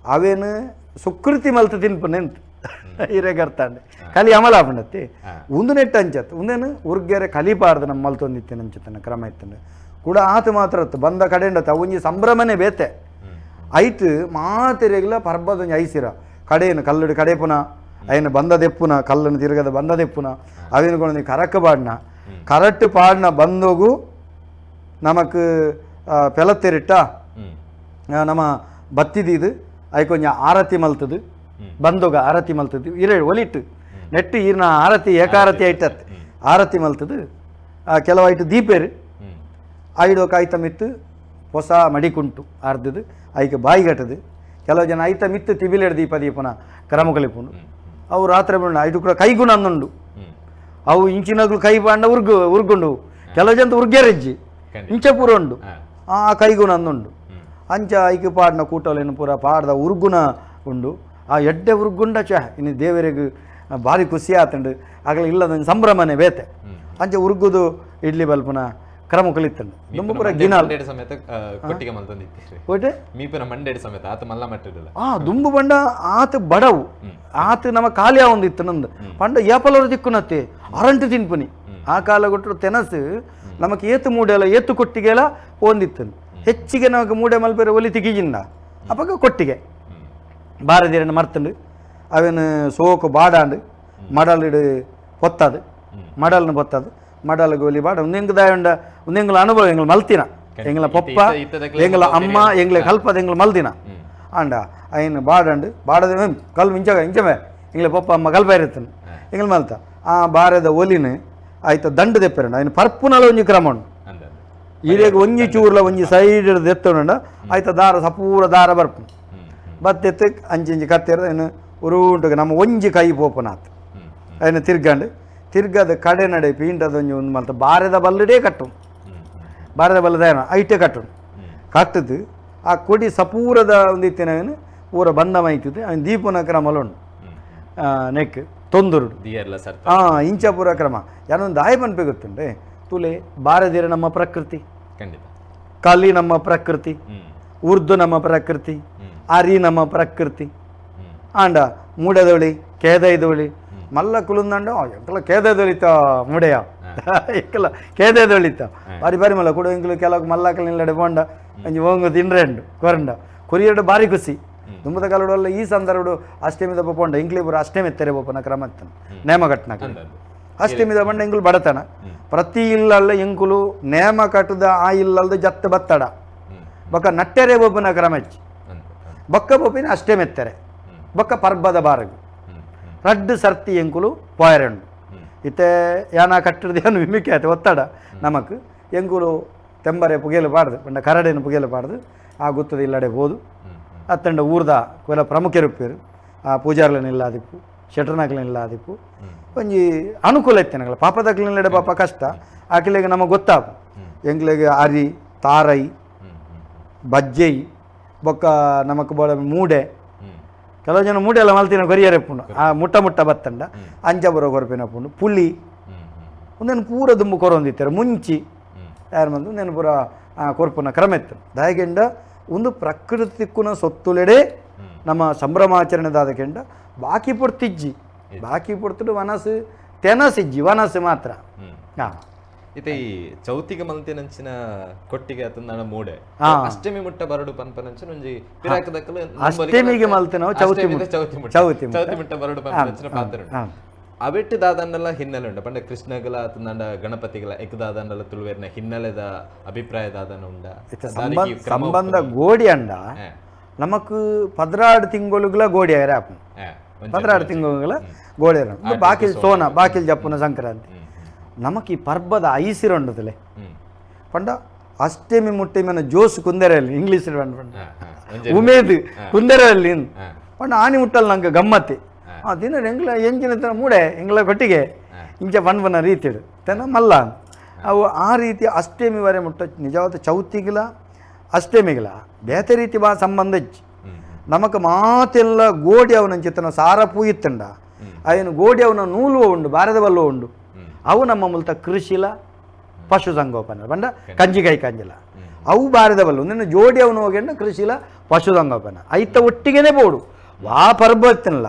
Speaker 2: ಅವೇನು ಸುಕೃತಿ ಮಲ್ತು ತಿನ್ಪು ನೆಂತು ಇರೆಗ್ ಅರ್ಥಾಂಡೆ ಕಲಿ ಅಮಲ ಆಪುಂಡತ್ತಿ ಉಂದು ನೆಟ್ಟು ಅಂಚತ್ತು ಉಂದೇನು ಉರ್ಗೆರೆ ಕಲಿಬಾರ್ದು ನಮ್ಮ ಮಲ್ತೊಂದಿತ್ತೇನೆ ಅಂಚತ್ತನ ಕ್ರಮ ಇತ್ತಂಡೆ ಕೂಡ ಆತ ಮಾತ್ರ ಅತ್ತು ಬಂದ ಕಡೆಂಡತ್ತ ಒಂಜಿ ಸಂಭ್ರಮನೇ ಬೇತೆ ಐತು ಮಾತೆರೆಗ್ಲ ಪರ್ಬದ ಒಂಜಿ ಐಸಿರ ಕಡೆಯನ್ನು ಕಲ್ಲುಡು ಕಡೆಪುನ ಅಯ್ಯನ ಬಂದ ದೆಪ್ಪುನ ಕಲ್ಲನ್ನು ತಿರುಗದ ಬಂದ ದೆಪ್ಪುನ ಅವೇನು ಕೊಂಡು ಕರಕ್ಕ ಪಾಡ್ನ ಕರಟ್ಟು ಪಾಡ್ನ ಬಂದೋಗು ನಮಕ್ ಪೆಲತ್ತೆರಿಟ್ಟ ನಮ್ಮ ಬತ್ತಿದೀದು ಐಕೊಂಜ ಆರತಿ ಮಲ್ತದು ಬಂದೋಗ ಆರತಿ ಮಲ್ತದು ಇರೆ ಒಲಿಟ್ಟು ನೆಟ್ಟು ಈರ್ನ ಆರತಿ ಏಕಾರತಿ ಐಟತ್ ಆರತಿ ಮಲ್ತದು ಕೆಲವು ಐಟು ದೀಪೇರು ಐಡೋಕ ಐತ ಮಿತ್ತು ಹೊಸ ಮಡಿಕುಂಟು ಅರ್ಧದು ಐಕೆ ಬಾಯಿಗಟ್ಟದು ಕೆಲವು ಜನ ಐತ ಮಿತ್ತು ತಿಬಿಲೆಡ್ ದೀಪ ದೀಪನ ಕ್ರಮಕಲಿಪುಂಡು ಅವು ರಾತ್ರಿ ಬಣ್ಣ ಐಟು ಕೂಡ ಕೈಗುಣ ಅಂದುಂಡು ಅವು ಇಂಚಿನಗ್ಲು ಕೈ ಬಾಂಡ ಉರ್ಗು ಉರ್ಗುಂಡು ಕೆಲವು ಜನ ಉರ್ಗ್ಯಾರೆಜ್ಜಿ ಇಂಚ ಪೂರ ಉಂಡು ಆ ಕೈಗುಣ ಅಂದುಂಡು ಅಂಚ ಐಕೆ ಪಾಡ್ನ ಕೂಟಲೇನು ಪೂರ ಪಾಡ್ದ ಉರ್ಗುಣ ಉಂಡು ಆ ಎಡ್ಡೆ ಉರ್ಗುಂಡ ಚ ಇನ್ನು ದೇವರಿಗೆ ಭಾರಿ ಖುಷಿ ಆತಂಡು ಆಗಲಿ ಇಲ್ಲದ ಸಂಭ್ರಮನೆ ಬೇತೆ ಅಂಚ ಉರ್ಗುದು ಇಡ್ಲಿ ಬಲ್ಪನ ಕ್ರಮ ಕಲಿತಂಡು ದುಂಬು ಪೂರ ಗಿನಾಲ್
Speaker 1: ಸಮೇತ ಕೊಟ್ಟಿಗೆ ಮಲ್ತೊಂದಿತ್ತೀರಿ
Speaker 2: ಹೋಯ್ತೆ
Speaker 1: ಮೀಪುನ ಮಂಡೆಡ್ ಸಮೇತ ಆತ ಮಲ್ಲ ಮಟ್ಟಿಡಲ್ಲ
Speaker 2: ಆ ದುಂಬು ಬಂಡ ಆತ ಬಡವು ಆತ ನಮ್ಮ ಖಾಲಿ ಒಂದು ಇತ್ತು ನಂದು ಪಂಡ ಏಪಲವರು ದಿಕ್ಕುನತ್ತೆ ಅರಂಟು ತಿನ್ಪುನಿ ಆ ಕಾಲ ಕೊಟ್ಟರು ತೆನಸು ನಮಕ್ ಏತು ಮೂಡೆಲ್ಲ ಏತು ಕೊಟ್ಟಿಗೆಲ್ಲ ಒಂದಿತ್ತು ಹೆಚ್ಚಿಗೆ ನಮಕ್ ಮೂಡೆ ಮಲ್ಪೆರೆ ಒಲಿ ತಿಗಿಜಿಂದ ಅಪಗ ಕೊಟ್ಟಿಗೆ ಬಾರದೀರನ್ನು ಮರ್ತಂಡು ಅವೇನು ಸೋಕು ಬಾಡಾಂಡು ಮಡಲಿಡು పొత్తದು ಮಡಲ್ನ పొత్తದು ಮಡಲ್ಗೆ ಒಲಿ ಬಾಡ ಒಂದೆಂಗ್ ದಾಯುಂಡ ಒಂದೆಂಗ್ಲ ಅನುಭವ ಎಂಗ್ಲ ಮಲ್ತಿನ ಎಂಗ್ಲ ಪೊಪ್ಪ ಎಂಗ್ಲ ಅಮ್ಮ ಎಂಗ್ಲ ಕಲ್ಪದ ಎಂಗ್ಲ ಮಲ್ದಿನ ಆಂಡ ಅಯ್ಯನ ಬಾಡಂಡು ಬಾಡದ ಕಲ್ ಇಂಚ ಇಂಚಮೆ ಎಂಗ್ಲ ಪೊಪ್ಪ ಅಮ್ಮ ಕಲ್ಪ ಇರುತ್ತಾನೆ ಎಂಗ್ಲ ಮಲ್ತ ಆ ಬಾರದ ಒಲಿನ ಆಯ್ತ ದಂಡು ದೆಪ್ಪರಂಡ ಅಯ್ಯನ ಪರ್ಪುನಲ ಒಂಜಿ ಕ್ರಮ ಉಂಡು ಈರೇಗ ಒಂಜಿ ಚೂರ್ಲ ಒಂಜಿ ಸೈಡ್ ದೆತ್ತೊಂಡ ಆಯ್ತ ದಾರ ಸಪೂರ ದಾರ ಬರ್ಪು ಬತ್ತೆತ್ತು ಅಂಚಿಂಚಿ ಕತ್ತೆರ ಏನು ಉರುಂಟು ನಮ್ಮ ಒಂಜಿ ಕೈ ಪೋಪನಾತ್ ಅಯ್ಯನ ತಿರ್ಗಂಡು ತಿರ್ಗದ ಕಡೆ ನಡೆ ಪೀಂಟದ ಒಂಜಿ ಒಂದು ಮಲ್ತ ಬಾರದ ಬಲ್ಲಡೇ ಕಟ್ಟು ಬಾರದ ಬಲ್ಲದ ಐಟೆ ಕಟ್ಟು ಕಟ್ಟದು ಆ ಕೊಡಿ ಸಪೂರದ ಒಂದು ಇತ್ತಿನ ಪೂರ ಬಂದ ಮೈತಿದ್ದು ಅವನ ದೀಪನ ಕ್ರಮಲ ಉಂಡು ನೆಕ್ ತೊಂದರು ಹಾಂ ಇಂಚಪುರ ಕ್ರಮ ಯಾನೊಂದು ದಾಯ ಪನ್ಪೆ ಗೊತ್ತುಂಡೆ ತುಲೆ ಬಾರದಿರ ನಮ್ಮ ಪ್ರಕೃತಿ ಕಲಿ ನಮ್ಮ ಪ್ರಕೃತಿ ಉರ್ದು ನಮ್ಮ ಪ್ರಕೃತಿ ಅರಿ ನಮ್ಮ ಪ್ರಕೃತಿ ಆಂಡ ಮೂಡದೊಳಿ ಕೇದೈದೊಳಿ ಮಲ್ಲ ಕುಲುಂದಂಡ ಎಂಕಲ ಕೇದೈದೊಳಿತ ಮೂಡೆಯ ಎಂಕಲ ಕೇದೈದೊಳಿತ ಬಾರಿ ಬಾರಿ ಮಲ್ಲ ಕೂಡ ಎಂಕಲು ಕೆಲವು ಮಲ್ಲಕಲ್ ನಿಲ್ಲಡೆ ಪೋಂಡ ಒಂಜಿ ಓಂಗು ತಿನ್ರೆಂಡು ಕೊರಂಡ ಕೊರಿಯಡು ಬಾರಿ ಖುಷಿ ದುಂಬದ ಕಾಲಡು ಈ ಸಂದರ್ಭಡು ಅಷ್ಟಮಿ ದಪ್ಪ ಪೋಂಡ ಇಂಕ್ಲಿ ಪೂರ ಅಷ್ಟಮಿ ಎತ್ತೆರೆ ಬೋಪನ ಕ್ರಮ ಇತ್ತನು ನೇಮಗಟ್ಟನ ಅಷ್ಟಮಿದ ಬಂಡ ಎಂಕುಲು ಬಡತನ ಪ್ರತಿ ಇಲ್ಲಲ್ಲ ಎಂಕುಲು ನೇಮ ಕಟ್ಟದ ಆ ಇಲ್ಲಲ್ದ ಜತ್ತ ಬತ್ತಡ ಬೊಕ್ಕ ನಟ್ಟೆರೆ ಬೊಬ್ಬನ ಕ್ರಮಚ್ಚಿ ಬೊಕ್ಕ ಬೊಬ್ಬಿನ ಅಷ್ಟೇ ಮೆತ್ತರೆ ಬೊಕ್ಕ ಪರ್ಬದ ಬಾರಗು ರಡ್ಡು ಸರ್ತಿ ಎಂಕುಲು ಪೋಯರೆಂಡು ಇತ್ತೆ ಯಾನ ಕಟ್ಟದ ಏನು ವಿಮಿಕೆ ಆಯ್ತು ಒತ್ತಡ ನಮಕ್ ಎಂಕುಲು ತೆಂಬರೆ ಪುಗೆಲು ಪಾಡ್ದು ಪಂಡ ಕರಡೇನು ಪುಗೆಲು ಪಾಡ್ದು ಆ ಗುತ್ತದ ಇಲ್ಲಡೆ ಬೋದು ಅತ್ತಂಡ ಊರ್ದ ಕೊಲ ಪ್ರಮುಖರುಪ್ಪೇರು ಆ ಪೂಜಾರ್ಲನ ಇಲ್ಲಾದಿಪ್ಪು ಶೆಟ್ರನಕ್ಲನ ಇಲ್ಲಾದಿಪ್ಪು ಒಂಜಿ ಅನುಕೂಲ ಇತ್ತೆ ನಗಲ ಪಾಪದಕ್ಲಿನಡೆ ಪಾಪ ಕಷ್ಟ ಆಕಿಲೆಗೆ ನಮಗೆ ಗೊತ್ತಾಪು ಎಂಕ್ಲೆಗೆ ಅರಿ ತಾರೈ ಬಜ್ಜೈ ಬೊಕ್ಕ ನಮಕ್ ಬೋಳ ಮೂಡೆ ಕೆಲವು ಜನ ಮೂಡೆ ಎಲ್ಲ ಮಲ್ತಿನ ಕೊರಿಯರೆ ಪುಂಡು ಆ ಮುಟ್ಟ ಮುಟ್ಟ ಬತ್ತಂಡ ಅಂಚ ಬರೋ ಕೊರಪಿನ ಪುಂಡು ಪುಳಿ ಒಂದೇನು ಪೂರ ದುಂಬು ಕೊರೊಂದಿತ್ತಾರೆ ಮುಂಚಿ ಯಾರು ಬಂದು ಒಂದೇನು ಪೂರ ಕೊರ್ಪುನ ಕ್ರಮ ಇತ್ತು ದಾಯಗೆಂಡ ಒಂದು ಪ್ರಕೃತಿಕ್ಕುನ ಸೊತ್ತುಲೆಡೆ ನಮ್ಮ ಸಂಭ್ರಮಾಚರಣೆದಾದ ಕೆಂಡ ಬಾಕಿ ಪೊರ್ತಿಜ್ಜಿ ಬಾಕಿ ಪೊರ್ತುಡು ವನಸು ತೆನಸಿಜ್ಜಿ ವನಸು ಮಾತ್ರ. ಹಾ.
Speaker 1: ಇತ್ತೆ ಈ ಚೌತಿಗೆ ಮಲ್ತಿನಂಚಿನ ಕೊಟ್ಟಿಗೆ ಅತಂದಾಣ ಮೂಡೆ ಅಷ್ಟಮಿ ಮುಟ್ಟ ಬರಡು ಪನ್ಪನಂಚಿನ ಒಂಜಿ ಪಿರಾಕದಕ್ಕಲು
Speaker 2: ಅಷ್ಟಮಿಗೆ ಮಲ್ತಿನವು ಚೌತಿ ಮುಟ್ಟ.
Speaker 1: ಚೌತಿ ಮುಟ್ಟ
Speaker 2: ಚೌತಿ ಮುಟ್ಟ.
Speaker 1: ಚೌತಿ ಮುಟ್ಟ ಬರಡು ಪನ್ಪನಂಚಿನ ಪಾತ್ರ ಉಂಟು. ಅವೆಟ್ಟು ದಾದನ್ನೆಲ್ಲ ಹಿನ್ನೆಲೆ ಉಂಟು ಪಂಡ ಕೃಷ್ಣಗಲ ಅತಂದಾಂಡ ಗಣಪತಿಗಳ ಎಕ್ ದಾದನ್ನೆಲ್ಲ ತುಳುವೇರ್ನ ಹಿನ್ನೆಲೆದ ಅಭಿಪ್ರಾಯ ದಾದನ ಉಂಡ
Speaker 2: ಇತ್ತೆ ಸಂಬಂಧ ಗೋಡಿ ಅಂಡ ನಮಕ್ 16 ತಿಂಗಳುಗಳ ಗೋಡಿ ಆಯರೆ ಆಪುಂಡು. 16 ತಿಂಗಳುಗಳ ಗೋಡಿ ಆಯರೆ ಬಾಕಿಲ್ ಸೋನ ಬಾಕಿಲ್ ಜಪ್ಪುನ ಸಂಕ್ರಾಂತಿ ನಮಕ್ ಈ ಪರ್ಬದ ಐಸಿರೊಂಡದಲೆ ಪಂಡ ಅಷ್ಟಮಿ ಮುಟ್ಟೆ ಜೋಸ್ ಕುಂದೆರಲ್ಲಿ ಇಂಗ್ಲೀಷ್ ಪಂಡ ಉಮೇದ್ ಕುಂದೆರಲ್ಲಿ ಪಂಡ ಆನಿ ಮುಟ್ಟಲ್ ನಂಗೆ ಗಮ್ಮತ್ತೆ ಆ ದಿನ ಎಂಗ್ಲ ಎಂಜಿನ ತನ ಮೂಡೆ ಎಂಗ್ಲ ಕೊಟ್ಟಿಗೆ ಇಂಚ ಪಣ್ಪನ ರೀತಿಡು ತೆನ ಮಲ್ಲ ಅವು ಆ ರೀತಿ ಅಷ್ಟಮಿ ವರೆ ಮುಟ್ಟ ನಿಜವಾದ ಚೌತಿಗಿಲ ಅಷ್ಟಮಿಗಿಲ ಬೇತೆ ರೀತಿ ಬಾ ಸಂಬಂಧ ಇಚ್ಚಿ ನಮಕ್ ಮಾತೆಲ್ಲ ಗೋಡಿ ಅವನ ಚಿತ್ತನ ಸಾರ ಪೂಯಿತ್ತಂಡ ಅಯ್ಯನು ಗೋಡಿ ಅವನ ನೂಲುವ ಉಂಡು ಬಾರದ ಬಲ್ಲುವ ಉಂಡು ಅವು ನಮ್ಮ ಮೂಲತ ಕೃಷಿಲ ಪಶು ಸಂಗೋಪನೆ ಪಂಡ ಕಂಜಿಕೈ ಕಂಜಿಲ ಅವು ಬಾರದ ಬಲ್ಲ ನಿನ್ನ ಜೋಡಿ ಅವನು ಹೋಗಿಂಡ ಕೃಷಿಲ ಪಶು ಸಂಗೋಪನೆ ಐತ ಒಟ್ಟಿಗೆನೆ ಬೋಡು ವಾ ಪರ್ಬತ್ತಿನಲ್ಲ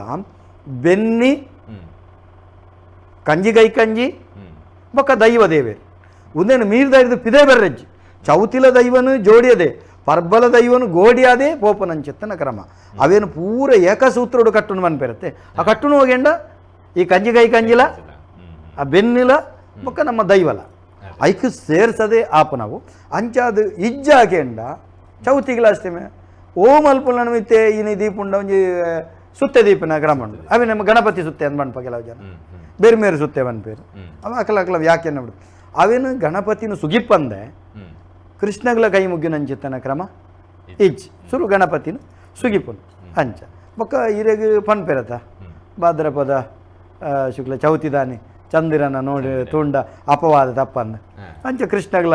Speaker 2: ಬೆನ್ನಿ ಕಂಜಿಗೈ ಕಂಜಿ ಬೊಕ್ಕ ದೈವ ದೇವೇರು ಒಂದೇನು ಮೀರ್ದ ಪಿದೆ ಬೆರ್ರಜ್ಜಿ ಚೌತಿಲ ದೈವನು ಜೋಡಿಯದೆ ಪರ್ಬಲ ದೈವನು ಗೋಡಿಯಾದೆ ಪೋಪನಂಚಿತ್ತನ ಕ್ರಮ ಅವೇನು ಪೂರ ಏಕಸೂತ್ರೋಡು ಕಟ್ಟುನು ಮನ್ಪೆರತ್ತೆ ಆ ಕಟ್ಟುನು ಹೋಗೆಂಡ ಈ ಕಂಜಿಗೈ ಕಂಜಿಲ ಆ ಬೆನ್ನಿಲ ಬೊಕ್ಕ ನಮ್ಮ ದೈವಲ ಐಕ್ ಸೇರ್ಸದೆ ಆಪ ನಾವು ಅಂಚಾದ ಇಜ್ಜಾಕೆಂಡ ಚೌತಿಗಳ ಅಷ್ಟೇ ಓಂ ಅಲ್ಪುಲ ಮಿತ್ತೆ ಇನಿ ದೀಪುಂಡ ಒಂಜಿ ಸುತ್ತೆ ದೀಪನ ಕ್ರಮ ಉಂಡು ಅವೇ ನಮ್ಮ ಗಣಪತಿ ಸುತ್ತೆ ಅಂದ್ ಬಣ್ಪ ಕೆಲವು ಜನ ಬೇರೆ ಬೇರೆ ಸುತ್ತೆ ಬನ್ಪೇರು ಅವ ಅಕಲ ಅಕಲ ವ್ಯಾಖ್ಯಾನ ಬಿಡು ಅವೇನು ಗಣಪತಿನ ಸುಗಿಪ್ಪಂದೆ ಕೃಷ್ಣಗಳ ಕೈ ಮುಗ್ಗಿನಂಚಿತ್ತನ ಕ್ರಮ ಇಜ್ ಸುರು ಗಣಪತಿನ ಸುಗಿಪುನ್ ಅಂಚ ಬೊಕ್ಕ ಇರೆಗ್ ಪನ್ಪೆರತ ಭಾದ್ರಪದ ಶುಕ್ಲ ಚೌತಿದಾನಿ ಚಂದಿರನ ನೋಡಿ ತುಂಡ ಅಪವಾದ ತಪ್ಪಂದ ಅಂಚ ಕೃಷ್ಣಗಳ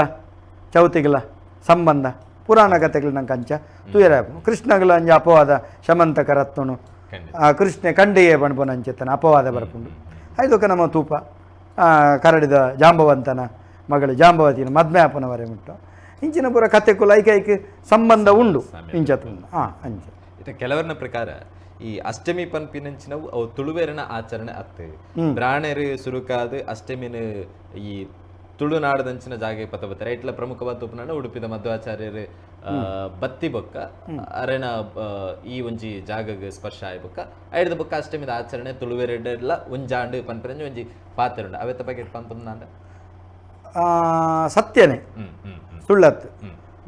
Speaker 2: ಚೌತಿಗಳ ಸಂಬಂಧ ಪುರಾಣ ಕಥೆಗಳು ನಂಗೆ ಅಂಚ ತುಯರ ಕೃಷ್ಣಗಳ ಅಂಚ ಅಪವಾದ ಶಮಂತಕ ರತ್ನನು ಆ ಕೃಷ್ಣ ಕಂಡೆಯೇ ಪಣ್ಪುನ ಅಂಚೆತ್ತನ ಅಪವಾದ ಬರ್ಪುಂಡು ಐದೊಕ್ಕ ನಮ್ಮ ತೂಪ ಕರಡಿದ ಜಾಂಬವಂತನ ಮಗಳು ಜಾಂಬವತಿನ ಮದ್ಮ್ಯಾಪನವರೆ ಮುಟ್ಟ ಇಂಚಿನ ಪೂರ ಕತೆ ಕುಲ ಐಕ ಐಕ ಸಂಬಂಧ ಉಂಡು ಇಂಚ ಹಾಂ ಅಂಚ
Speaker 1: ಇತ್ತೆ ಕೆಲವರನ ಪ್ರಕಾರ ಈ ಅಷ್ಟಮಿ ಪನ್ಪಿನಂಚಿನವು ಅವು ತುಳುವೆರನ ಆಚರಣೆ ಅತ್ತು ಬ್ರಾಣೆರು ಸುರುಕಾದು ಅಷ್ಟಮಿನ ಈ ತುಳುನಾಡದಂಚಿನ ಜಾಗೆ ಪತ ಬತ್ತಾರೆ ಇಟ್ಲ ಪ್ರಮುಖವಾದ ತುಪ್ಪನಾಡ ಉಡುಪಿದ ಮಧ್ವಾಚಾರ್ಯರು ಬತ್ತಿ ಬೊಕ್ಕ ಅರೆನ ಈ ಒಂಜಿ ಜಾಗಗ್ ಸ್ಪರ್ಶ ಆಯ್ ಬೊಕ್ಕ ಐಡ್ದ ಬೊಕ್ಕ ಅಷ್ಟಮಿದ ಆಚರಣೆ ತುಳುವೆರೆಡೆಲ್ಲ ಒಂಜಾಂಡು ಪನ್ಪರಂಜಿ ಒಂಜಿ ಪಾತ್ರ ಉಂಡು ಅವೆತ್ತ ಬಗ್ಗೆ ಪಂಪಂದಾಂಡ
Speaker 2: ಸತ್ಯನೇ ಸುಳ್ಳತ್ತು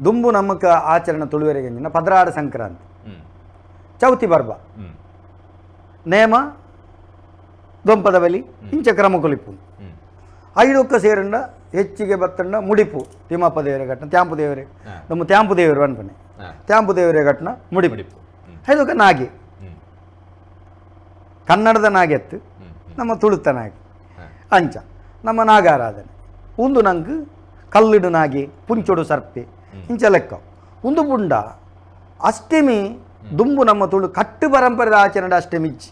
Speaker 2: ದುಂಬು ನಮಕ ಆಚರಣೆ ತುಳುವೆರೆಗೆ ಪದ್ರಾಡ ಸಂಕ್ರಾಂತಿ ಚೌತಿ ಪರ್ಬ ನೇಮ ದೊಂಪದ ಬಲಿ ಇಂಚ ಕ್ರಮ ಕೊಲಿಪು ಐಡೊಕ್ಕ ಸೇರಂಡ ಹೆಚ್ಚಿಗೆ ಬತ್ತಂಡ ಮುಡಿಪು ತಿಮ್ಮಪ್ಪ ದೇವರ ಘಟನೆ ತ್ಯಾಂಪು ದೇವರೇ ನಮ್ಮ ತ್ಯಾಂಪು ದೇವರು ಅನ್ಪನೆ ತ್ಯಾಂಪು ದೇವರ ಘಟನ ಮುಡಿಪು ಐದೊಕ್ಕ ನಾಗಿ ಕನ್ನಡದ ನಾಗೆತ್ತು ನಮ್ಮ ತುಳುತ್ತ ನಾಗಿ ಅಂಚ ನಮ್ಮ ನಾಗಾರಾಧನೆ ಒಂದು ನಂಗೆ ಕಲ್ಲಿಡು ನಾಗಿ ಪುಂಚೊಡು ಸರ್ಪೆ ಇಂಚ ಲೆಕ್ಕ ಒಂದು ಪುಂಡ ಅಷ್ಟಮಿ ದುಂಬು ನಮ್ಮ ತುಳು ಕಟ್ಟು ಪರಂಪರೆದ ಆಚರಣೆ ಅಷ್ಟಮಿ ಇಜ್ಜಿ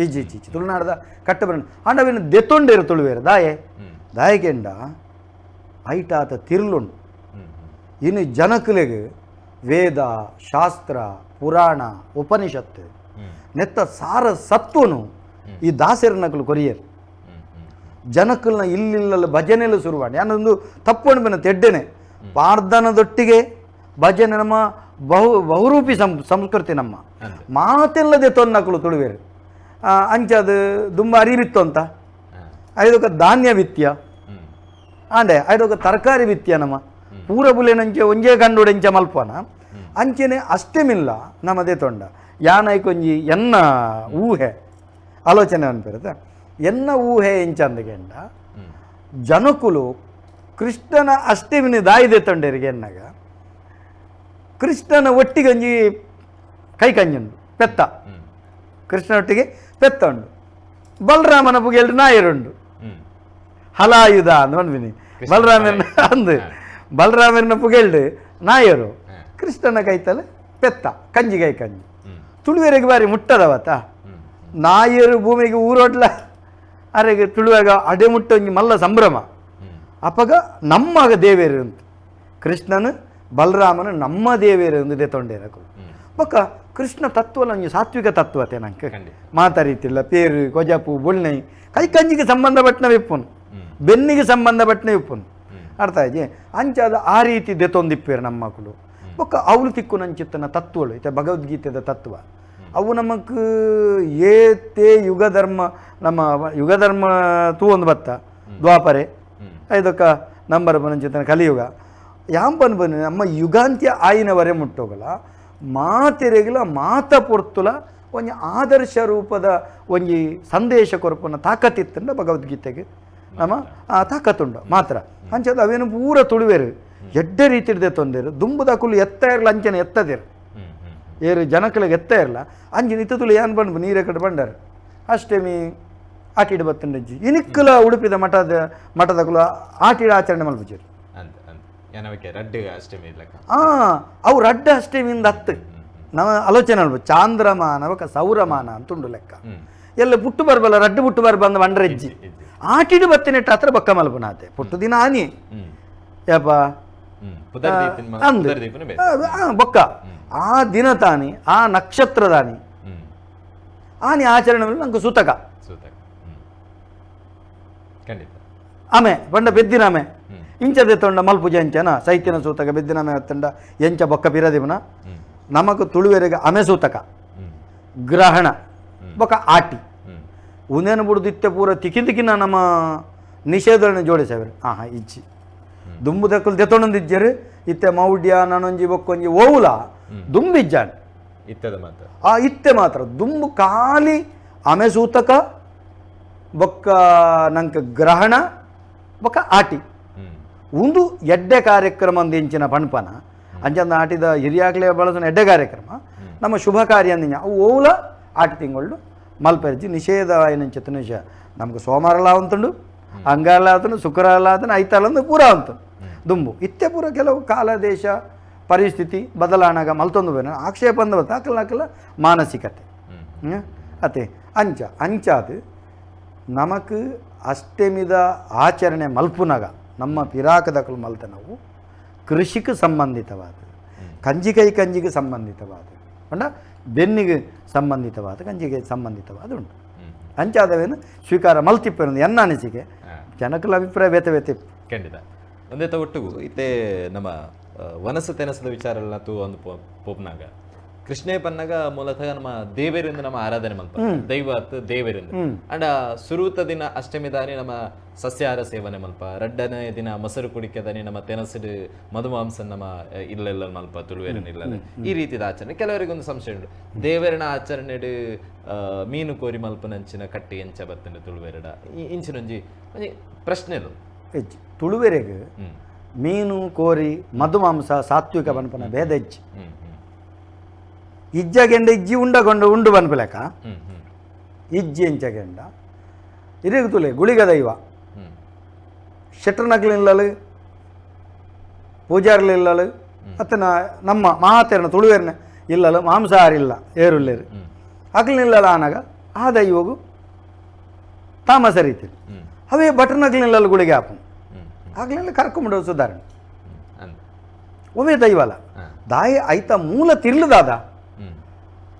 Speaker 2: ಇಜ್ಜಿ ಇಜ್ಜಿ ಇಜ್ಜಿ ತುಳುನಾಡದ ಕಟ್ಟು ಪರಂಪರೆ ಆಂಡವಿನ ದೆತ್ತೊಂಡೇರು ತುಳುವೇರು ದಾಯೆ ದಾಯಕೆಂಡ ಐಟಾತ ತಿರುಳುಂಡು ಇನ್ನು ಜನಕುಲೆಗೆ ವೇದ ಶಾಸ್ತ್ರ ಪುರಾಣ ಉಪನಿಷತ್ತು ನೆತ್ತ ಸಾರ ಸತ್ವನು ಈ ದಾಸರನಕಲು ಕೊರಿಯರು ಜನಕಲ್ನ ಇಲ್ಲಿಲ್ಲ ಭಜನೆಲ್ಲ ಶುರುವಾಡಿ ಯಾನೊಂದು ತಪ್ಪು ಬೆನ ತೆಡ್ಡೆನೆ ಪಾರ್ದನದೊಟ್ಟಿಗೆ ಭಜನೆ ನಮ್ಮ ಬಹುರೂಪಿ ಸಂಸ್ಕೃತಿ ನಮ್ಮ ಮಾತೆಲ್ಲದೆ ತೊನ್ನಕಲು ತುಳುವೇರು ಅಂಚದು ದುಂಬ ಅರಿವಿತ್ತು ಅಂತ ಐದೊಕ ಧಾನ್ಯ ವಿತ್ಯ ಆಂಡೆ ಐದೊಕ ತರಕಾರಿ ವಿತ್ಯ ನಮ್ಮ ಪೂರ ಬುಲೆನಂಚೆ ಒಂಜೇ ಗಂಡುಡೆಂಚ ಮಲ್ಪನ ಅಂಚೆನೆ ಅಷ್ಟೇಮಿಲ್ಲ ನಮ್ಮದೇ ತೊಂಡ ಯಾನೈಕೊಂಜಿ ಎನ್ನ ಊಹೆ ಆಲೋಚನೆ ಅನ್ಪಿರುತ್ತೆ ಎನ್ನ ಊಹೆ ಎಂಚಂದಗೆಂಡ ಜನಕುಲು ಕೃಷ್ಣನ ಅಷ್ಟೇಮಿನ ದಾಯಿದೆ ತೊಂಡರಿಗೆ ಎನ್ನಾಗ ಕೃಷ್ಣನ ಒಟ್ಟಿಗಂಜಿ ಕೈ ಕಂಜುಂಡು ಪೆತ್ತ ಕೃಷ್ಣನೊಟ್ಟಿಗೆ ಪೆತ್ತ ಉಂಡು ಬಲರಾಮನ ಪುಗೆಲ್ಡು ನಾಯರುಂಡು ಹಲಾಯುಧ ಅಂದ್ ಪನ್ಪಿನಿ ಬಲರಾಮನ ಅಂದು ಬಲರಾಮನ ಪುಗೆಲ್ಡು ನಾಯರು ಕೃಷ್ಣನ ಕೈತಲೆ ಪೆತ್ತ ಕಂಜಿ ಕೈ ಕಂಜಿ ತುಳುವೆರೆಗೆ ಬಾರಿ ಮುಟ್ಟದವತ್ತ ನಾಯರು ಭೂಮಿಗೆ ಊರೋಟ್ಲ ಅರೆಗೆ ತುಳುವಾಗ ಅಡೆ ಮುಟ್ಟ ಒಂಜಿ ಮಲ್ಲ ಸಂಭ್ರಮ ಅಪಗ ನಮ್ಮಗ ದೇವೇರು ಅಂತ ಕೃಷ್ಣನ ಬಲರಾಮನ ನಮ್ಮ ದೇವೇರು ಅಂದು ತೊಂಡೇರಕು ಬೊಕ್ಕ ಕೃಷ್ಣ ತತ್ವಲ ಒಂಜಿ ಸಾತ್ವಿಕ ತತ್ವತೆ ನಂಗೆ ಮಾತಾರೀತಿಲ್ಲ ಪೇರು ಕೊಜಪು ಬುಳ್ನೈ ಕೈ ಕಂಜಿಗೆ ಸಂಬಂಧಪಟ್ಟನ ವಿಪ್ಪುನು ಬೆನ್ನಿಗೆ ಸಂಬಂಧಪಟ್ಟನ ವಿಪ್ಪುನು ಅರ್ಥ ಆಯ್ತು ಅಂಚಾದ ಆ ರೀತಿ ದೆತೊಂದಿಪ್ಪೇರು ನಮ್ಮ ಮಕ್ಕಳು ಬೊಕ್ಕ ಅವಳು ತಿಕ್ಕು ನಂಚಿತ್ತನ ತತ್ವಳು ಇತ್ತೆ ಭಗವದ್ಗೀತೆದ ತತ್ವ ಅವು ನಮಕ್ ಏತೆ ಯುಗಧರ್ಮ ನಮ್ಮ ಯುಗಧರ್ಮ ತೂ ಒಂದು ಬತ್ತ ದ್ವಾಪರೆ ಐದಕ್ಕ ನಂಬರ್ ಬನಂಚಿತನ ಕಲಿಯುಗ ಯಾಂಪನ್ ಬನ್ನಿ ನಮ್ಮ ಯುಗಾಂತ್ಯ ಆಯಿನವರೆ ಮುಟ್ಟೋಗಲ್ಲ ಮಾತೆರೆಗಿಲ ಮಾತ ಪೊರ್ತುಲ ಒಂಜಿ ಆದರ್ಶ ರೂಪದ ಒಂಜಿ ಸಂದೇಶ ಕೊರಪುನ ತಾಕತ್ತಿತ್ತಂಡ ಭಗವದ್ಗೀತೆಗೆ ನಮ್ಮ ಆ ತಾಕತ್ತುಂಡು ಮಾತ್ರ ಅಂಚದ ಅವೇನು ಪೂರ ತುಳುವೇರು ಎಡ್ಡೆ ರೀತಿಡ್ದೆ ತೊಂದೇರು ದುಂಬುದ ಕುಲು ಎತ್ತ ಇರಲ್ಲ ಅಂಚನೆ ಎತ್ತದಿರು ಏರು ಜನಕಳಿಗೆ ಎತ್ತ ಇರಲ್ಲ ಅಂಚಿನ ಇತ್ತ ತುಳು ಏನ್ ಬಂದು ನೀರೇ ಕಡೆ ಬಂಡಾರ ಅಷ್ಟೇಮಿ ಆಟಿಡ್ ಬತ್ತಂಡಜ್ಜಿ ಇನಿಕ್ಕಲ ಉಡುಪಿದ ಮಠದ ಮಠದ ಕುಲ ಆಟಿಡ ಆಚರಣೆ ಮಲ್ಪುಜರು ಅವು ರಡ್ಡ ಅಷ್ಟಮಿಂದ ಹತ್ತು ನಮ್ಮ ಆಲೋಚನೆ ಅಲ್ವ ಚಾಂದ್ರಮಾನ ಬೊಕ ಸೌರಮಾನ ಅಂತ ಉಂಡು ಲೆಕ್ಕ ಎಲ್ಲ ಪುಟ್ಟು ಬರ್ಬಲ್ಲ ರಡ್ಡು ಪುಟ್ಟು ಬರ್ಬಂದ ಬಂಡ್ರೆಜ್ಜಿ ಆಟಿಡು ಬತ್ತಿನೆಟ್ಟ ಹತ್ರ ಬೊಕ್ಕ ಮಲ್ಪುನಾತೆ ಪುಟ್ಟು ದಿನ ಆನಿ ಯಪ್ಪ ಅಂದು ಬೊಕ್ಕ ಆ ದಿನ ತಾನಿ ಆ ನಕ್ಷತ್ರ ತಾನಿ ಆನಿ ಆಚರಣೆ ನಂಗೆ ಸೂತಕ ಆಮೆ ಬಂಡ ಬೆದ್ದಿನ ಆಮೆ ಇಂಚದೆ ತೊಂಡ ಮಲ್ಪುಜ ಎಂಚನ ಸೈತಿನ ಸೂತಕ ಬೆದ್ದಿನ ಆಮೆ ತಂಡ ಎಂಚ ಬೊಕ್ಕ ಪಿರದಿವನ ನಮಕ್ ತುಳುವೆರೆಗೆ ಅಮೆ ಸೂತಕ ಗ್ರಹಣ ಬೊಕ್ಕ ಆಟಿ ಉಂದೇನು ಬುಡ್ದು ಇತ್ತೆ ಪೂರ ತಿಕ್ಕಿ ತಿಕ್ಕಿನ ನಮ್ಮ ನಿಷೇಧಗಳನ್ನು ಜೋಡಿಸವರು ಆಹಾ ಇಜ್ಜಿ ದುಂಬು ದಕ್ಕಲು ದೆತ್ತೊಂದಿಜ್ಜರು ಇತ್ತೆ ಮೌಡ್ಯ ನನೊಂಜಿ ಬೊಕ್ಕೊಂಜಿ ಓವುಲ ದುಂಬಿಜ್ಜಾನ್
Speaker 1: ಇತ್ತದ ಮಾತ್ರ
Speaker 2: ಆ ಇತ್ತೆ ಮಾತ್ರ ದುಂಬು ಖಾಲಿ ಅಮೆ ಸೂತಕ ಬೊಕ್ಕ ನಂಕ ಗ್ರಹಣ ಬೊಕ್ಕ ಆಟಿ ಒಂದು ಎಡ್ಡೆ ಕಾರ್ಯಕ್ರಮ ಅಂದ್ ಇಂಚಿನ ಪಣ್ಪನ ಅಂಚಂದ ಆಟಿದ ಹಿರಿಯಾಗ್ಲೇ ಬಳಸೋಣ ಎಡ್ಡೆ ಕಾರ್ಯಕ್ರಮ ನಮ್ಮ ಶುಭ ಕಾರ್ಯ ಅಂದಿನ ಅವು ಓವುಲ ಆಟಿ ತಿಂಗಳು ಮಲ್ಪೆರ್ಜಿ ನಿಷೇಧ అయినంಚಿತ ನಿಷೇಧ ನಮ್ಗೆ ಸೋಮವಾರಲ ಅಂತುಂಡು ಅಂಗಾರಲ ಆತನು ಶುಕ್ರವಾರ ಆತನು ಐತಾಳ ಅಂದು ಪೂರ ಅಂತು ದುಂಬು ಇತ್ತೆ ಪೂರ ಕೆಲವು ಕಾಲ ದೇಶ ಪರಿಸ್ಥಿತಿ ಬದಲಾಣಾಗ ಮಲ್ತೊಂದು ಬೇನ ಆಕ್ಷೇಪ ಅಂದ ಬತ್ತ ಅಕಲ ಅಕಲ ಮಾನಸಿಕತೆ ಅತೆ ಅಂಚ ಅಂಚಾದು ನಮಕ್ ಅಷ್ಟಮಿದ ಆಚರಣೆ ಮಲ್ಪುನಗ ನಮ್ಮ ಪಿರಾಕದಕಲು ಮಲ್ತ ನಾವು ಕೃಷಿಗೆ ಸಂಬಂಧಿತವಾದ ಕಂಜಿಕೈ ಕಂಜಿಗೆ ಸಂಬಂಧಿತವಾದ ಅಂಡ ಬೆನ್ನಿಗೆ ಸಂಬಂಧಿತವಾದ ಕಂಜಿಗೆ ಸಂಬಂಧಿತವಾದ ಉಂಟು ಅಂಚಾದವೇನು ಸ್ವೀಕಾರ ಮಲ್ತಿಪ್ಪೇನು ಎನ್ನ ಅನಿಸಿಕೆ ಜನಕಲ ಅಭಿಪ್ರಾಯ ಬೇತೆ ಬೇತೆ.
Speaker 1: ಖಂಡಿತ ಒಂದೇ ಒಟ್ಟಿಗೂ ಇತ್ತೆ ನಮ್ಮ ವನಸು ತೆನಸದ ವಿಚಾರ ಎಲ್ಲ ತೂ ಒಂದು ಪೋಪ್ನಾಗ ಕೃಷ್ಣೇ ಪನ್ನಾಗ ಮೂಲತಃ ನಮ್ಮ ದೇವರಿಂದ ನಮ್ಮ ಆರಾಧನೆ ಮಲ್ಪ ದೈವ ದೇವರಿಂದ ಅಂಡ ಸುರೂತ ದಿನ ಅಷ್ಟಮಿ ದಾನಿ ನಮ್ಮ ಸಸ್ಯಾಹಾರ ಸೇವನೆ ಮಲ್ಪ, ರಡ್ಡನೇ ದಿನ ಮೊಸರು ಕುಡಿಕೆದಾನಿ ನಮ್ಮ ತೆನಸಿಡು ಮಧುಮಾಂಸ ನಮ್ಮ ಇಲ್ಲೆಲ್ಲ ಮಲ್ಪ ತುಳುವೇರನ ಇಲ್ಲ ಈ ರೀತಿದ ಆಚರಣೆ. ಕೆಲವರಿಗೊಂದು ಸಂಶಯ ಉಂಟು, ದೇವರನ ಆಚರಣೆಡು ಮೀನು ಕೋರಿ ಮಲ್ಪನಂಚಿನ ಕಟ್ಟಿ ಎಂಚ ಬತ್ತಂಡು ತುಳುವೇರಡ ಇಂಚಿನೊಂಜಿ ಒಂಜಿ ಪ್ರಶ್ನೆಲು.
Speaker 2: ತುಳುವೆರೆಗ್ ಮೀನು ಕೋರಿ ಮಧುಮಾಂಸ ಸಾತ್ವಿಕ ಬನ್ಪನ ಭೇದ ಇಜ್ಜಿ. ಇಜ್ಜಗೆಂಡ ಇಜ್ಜಿ ಉಂಡಕೊಂಡು ಉಂಡು ಬನ್ಪಲೆಕ ಇಜ್ಜಿ ಎಂಚಗೆಂಡ ಇರಿಗ್ ತುಲೆ ಗುಳಿಗ ದೈವ ಶೆಟ್ರನಕ್ಲಿಲ್ಲಲು ಪೂಜಾರ್ಲಿಲ್ಲಲು ಅತ್ತನ ನಮ್ಮ ಮಹಾತೆರನ ತುಳುವೆರ್ನ ಇಲ್ಲಲು ಮಾಂಸಾಹಾರಿಲ್ಲ ಏರುಲ್ಲೇರು ಅಕ್ಲಿಲ್ಲಲ ಆನಾಗ ಆ ದೈವಗು ತಾಮಸ ರೀತಿ ಅವೇ ಬಟರ್ನಕ್ಲಿಲ್ಲಲು ಗುಳಿಗೆ ಆಪು ಆಗ್ಲಿಲ್ಲ ಕರ್ಕೊಂಬಿಡೋ ಸುಧಾರಣೆ ಒಮ್ಮೆ ದೈವಲ್ಲ ದಾಯಿ ಐತ ಮೂಲ ತಿರ್ಲದಾದ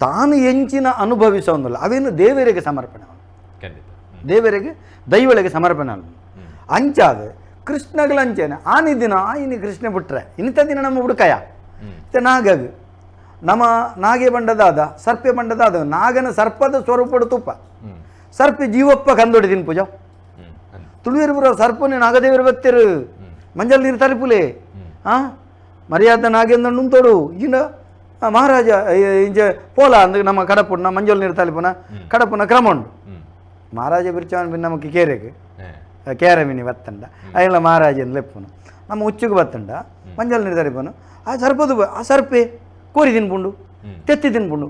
Speaker 2: ತಾನು ಎಂಚಿನ ಅನುಭವಿಸೋಂದಿಲ್ಲ ಅವೇನು ದೇವರಿಗೆ ಸಮರ್ಪಣೆ, ದೇವರಿಗೆ ದೈವಳಿಗೆ ಸಮರ್ಪಣೆ ಅಲ್ಲ. ಅಂಚಾದ ಕೃಷ್ಣಗಳ ಅಂಚೇನೆ ಆನಿ ದಿನ ಇನಿ ಕೃಷ್ಣ ಬಿಟ್ರೆ ಇಂಥ ದಿನ ನಮ್ಮ ಹುಡುಕಯ ನಾಗಾಗ ನಮ್ಮ ನಾಗೆ ಬಂಡದಾದ ಸರ್ಪೆ ಬಂಡದಾದ ನಾಗನ ಸರ್ಪದ ಸ್ವರೂಪಡು ತುಪ್ಪ ಸರ್ಪೆ ಜೀವಪ್ಪ ಕಂದೊಡಿ ತಿನ್ ಪೂಜ ತುಳುವೆರ್ ಪೂರ ಸರ್ಪನೆ ನಾಗದೇವರು ಬತ್ತೆರು ಮಂಜಲ್ ನೀರು ತರಿಪುಲೆ ಮರ್ಯಾದ ನಾಗೇಂದ್ರ ನುಂತೋಡು ಈಂಡ ಮಹಾರಾಜ ಇಂಚ ಪೋಲ ಅಂದ್ ನಮ್ಮ ಕಡಪುಣ್ಣ ಮಂಜಲ್ ನೀರು ತಲಿಪುನ ಕಡಪುನ ಕ್ರಮ ಉಂಡು. ಮಹಾರಾಜ ಬಿರ್ಚಾವನ್ ಬಿನ್ ನಮಕ್ ಕೇರೆಗ್ ಕೇರೆ ಮಿನಿ ಬತ್ತಂಡ ಅಯ್ಯಲ್ಲ ಮಹಾರಾಜ ಲೆಪ್ಪುನು ನಮ್ಮ ಉಚ್ಚುಗು ಬತ್ತಂಡ ಮಂಜಲ್ ನೀರು ತರಿಪುನು ಆ ಸರ್ಪದು ಆ ಸರ್ಪೆ ಕೋರಿ ತಿನ್ಪುಂಡು ತೆತ್ತಿ ತಿನ್ಪುಂಡು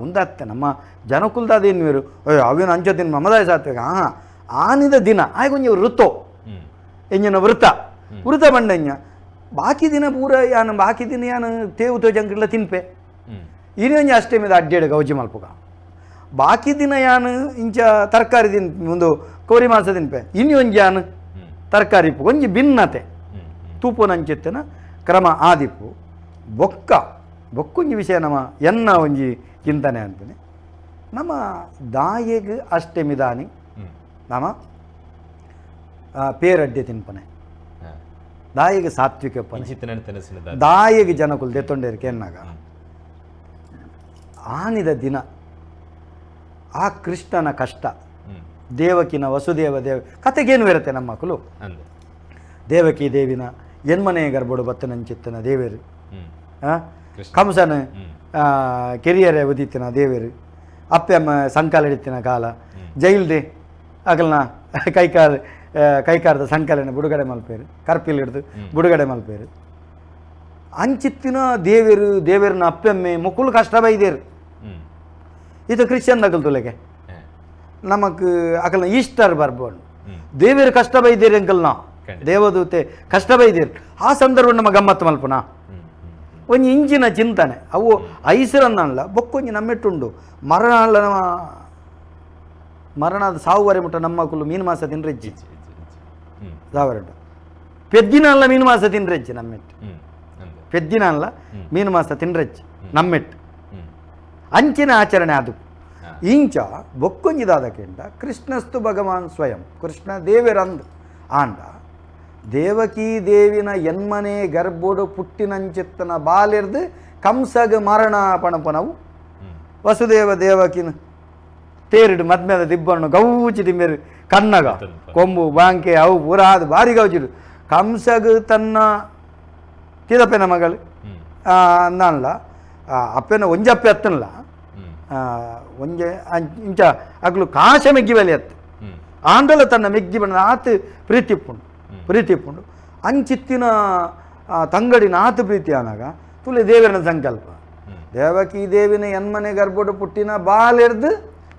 Speaker 2: ಉಂದತ್ತೆ ನಮ್ಮ ಜನಕುಲ್ದ ಅದೇನು ಅಯ್ಯೋ ಅವೇನು ಅಂಚ ತಿನ್ ಮಮದಾಯ ಸಾತ್ವಿಕ ಆನಿದ ದಿನ ಆಯ್ಕೊಂಜಿ ವೃತ್ತೋ ಎಂಜಿನ ವೃತ್ತ ವೃತ್ತ ಬಂಡಂಜ ಬಾಕಿ ದಿನ ಪೂರ ಯಾನು ಬಾಕಿ ದಿನ ಯಾನು ತೇವು ತೋಜಂಕಿಲ್ಲ ತಿನ್ಪೆ ಇನ್ನೊಂಜಿ ಅಷ್ಟೇ ಅಡ್ಡೇಡು ಗೌಜಿ ಮಲ್ಪುಗ ಬಾಕಿ ದಿನ ಯಾನು ಇಂಚ ತರಕಾರಿ ತಿನ್ ಒಂದು ಕೋರಿ ಮಾಂಸ ತಿನ್ಪೆ ಇನ್ನೊಂಜಿ ಯಾನು ತರಕಾರಿ ಇಪ್ಪು ಒಂಜಿ ಭಿನ್ನತೆ ತೂಪುನಂಚಿತ್ತಿನ ಕ್ರಮ ಆದಿಪ್ಪು ಬೊಕ್ಕ ಬೊಕ್ಕೊಂಜಿ ವಿಷಯ ನಮ್ಮ ಎನ್ನ ಒಂಜಿ ಚಿಂತನೆ ಅಂತಾನೆ ನಮ್ಮ ದಾಯೆಗ್ ಅಷ್ಟಮಿ ದಾನಿ ನಮ್ಮ ಪೇರಡ್ಡೆ ತಿನ್ಪನೆ ದಾಯಿಗೆ ಸಾತ್ವಿಕ ದಾಯಿಗೆ ಜನಕುಲ್ ದೆತ್ತೊಂಡೇರಿಕೆ ಎನ್ನಾಗ ಆನಿದ ದಿನ ಆ ಕೃಷ್ಣನ ಕಷ್ಟ ದೇವಕಿನ ವಸುದೇವ ದೇವ ಕತೆಗೇನು ಇರುತ್ತೆ ನಮ್ಮ ಮಕ್ಕಳು ದೇವಕಿ ದೇವಿನ ಎನ್ಮನೆ ಗರ್ಭಡು ಬತ್ತನಂಚಿತ್ತನ ದೇವೇರು ಕಂಸನ ಕೆರಿಯರೆ ಉದಿತ್ತಿನ ದೇವೇರು ಅಪ್ಪೆಮ್ಮ ಸಂಕಾಲ ಹಿಡಿತಿನ ಕಾಲ ಜೈಲ್ದೆ ಅಗಲ್ನ ಕೈಕಾಲ ಕೈಕಾರದ ಸಂಕಲನ ಬುಡುಗಡೆ ಮಲ್ಪೇರು ಕರ್ಪಿಲ್ ಹಿಡಿದು ಬುಡುಗಡೆ ಮಲ್ಪೇರು ಅಂಚಿತ್ತಿನ ದೇವೇರು ದೇವೇರನ ಅಪ್ಪೆಮ್ಮೆ ಮುಕ್ಕುಲು ಕಷ್ಟ ಬೈದೇರು ಇದು ಕ್ರಿಶ್ಚಿಯನ್ ದಗಲ್ ತುಲೆಗೆ ನಮಕ್ ಅಕಲ್ನ ಈಸ್ಟರ್ ಬರ್ಬೋದು ದೇವೇರು ಕಷ್ಟ ಬೈದೇರು ಅಂಕಲ್ನ ದೇವದೂತೆ ಕಷ್ಟ ಬೈದೇರು ಆ ಸಂದರ್ಭ ನಮ್ಮ ಗಮ್ಮತ್ತು ಮಲ್ಪುನ ಒಂಜಿ ಇಂಚಿನ ಚಿಂತನೆ ಅವು ಐಸರನ್ನಲ್ಲ ಬೊಕ್ಕೊಂಜಿ ನಮ್ಮೆಟ್ಟುಂಡು ಮರಣ ನಮ್ಮ ಮರಣದ ಸಾವುವರೆ ಮುಟ್ಟ ನಮ್ಮ ಕುಲು ಮೀನು ಮಾಸ ತಿನ್ರೆಜ್ಜಿ ಸಾವರೆಂಟು ಪೆದ್ದಿನ ಅಲ್ಲ ಮೀನು ಮಾಸ ತಿನ್ರೆಜ್ಜಿ ನಮ್ಮೆಟ್ಟು ಪೆದ್ದಿನ ಅಲ್ಲ ಮೀನು ಮಾಸ ತಿನ್ರೆಜ್ಜಿ ನಮ್ಮೆಟ್ಟು ಅಂಚಿನ ಆಚರಣೆ ಅದು ಇಂಚ ಬೊಕ್ಕೊಂಜಿದಾದ ಕೆಂಡ ಕೃಷ್ಣಸ್ತು ಭಗವಾನ್ ಸ್ವಯಂ ಕೃಷ್ಣ ದೇವರಂದ್ ಆಂಡ ದೇವಕೀ ದೇವಿನ ಎನ್ಮನೆ ಗರ್ಭೋಡು ಪುಟ್ಟಿನಂಚಿತ್ತನ ಬಾಲಿರ್ದು ಕಂಸಗ ಮರಣ ಪಣಪನವು ವಸುದೇವ ದೇವಕಿನ ತೇರಿಡು ಮದ್ಮೇದ ದಿಬ್ಬಣ್ಣು ಗೌಚಿ ತಿಂಬೇರು ಕನ್ನಗ ಕೊಂಬು ಬಾಂಕೆ ಅವು ಪೂರ ಅದು ಭಾರಿ ಗೌಚಿಡು ಕಂಸಗ ತನ್ನ ತಿದಪ್ಪೆನ ಮಗಳು ಅಂದಲ್ಲ ಅಪ್ಪೆನ ಒಂಜಪ್ಪೆ ಅತ್ತನಲ್ಲ ಒಂಜೆ ಇಂಚ ಅಗ್ಲು ಕಾಶ ಮೆಗ್ಗಿ ಬಲಿ ಅತ್ತು ಆಂಡಲ ತನ್ನ ಮೆಗ್ಗಿ ಬಣ್ಣ ಆತು ಪ್ರೀತಿಪ್ಪುಂಡು ಪ್ರೀತಿಪ್ಪುಂಡು ಅಂಚಿತ್ತಿನ ತಂಗಡಿನ ಆತು ಪ್ರೀತಿ ಆನಾಗ ತುಲೆ ದೇವರನ ಸಂಕಲ್ಪ ದೇವಕಿ ದೇವಿನ ಎನ್ಮನೆ ಗರ್ಭೋಡು ಪುಟ್ಟಿನ ಬಾಲೆರ್ದು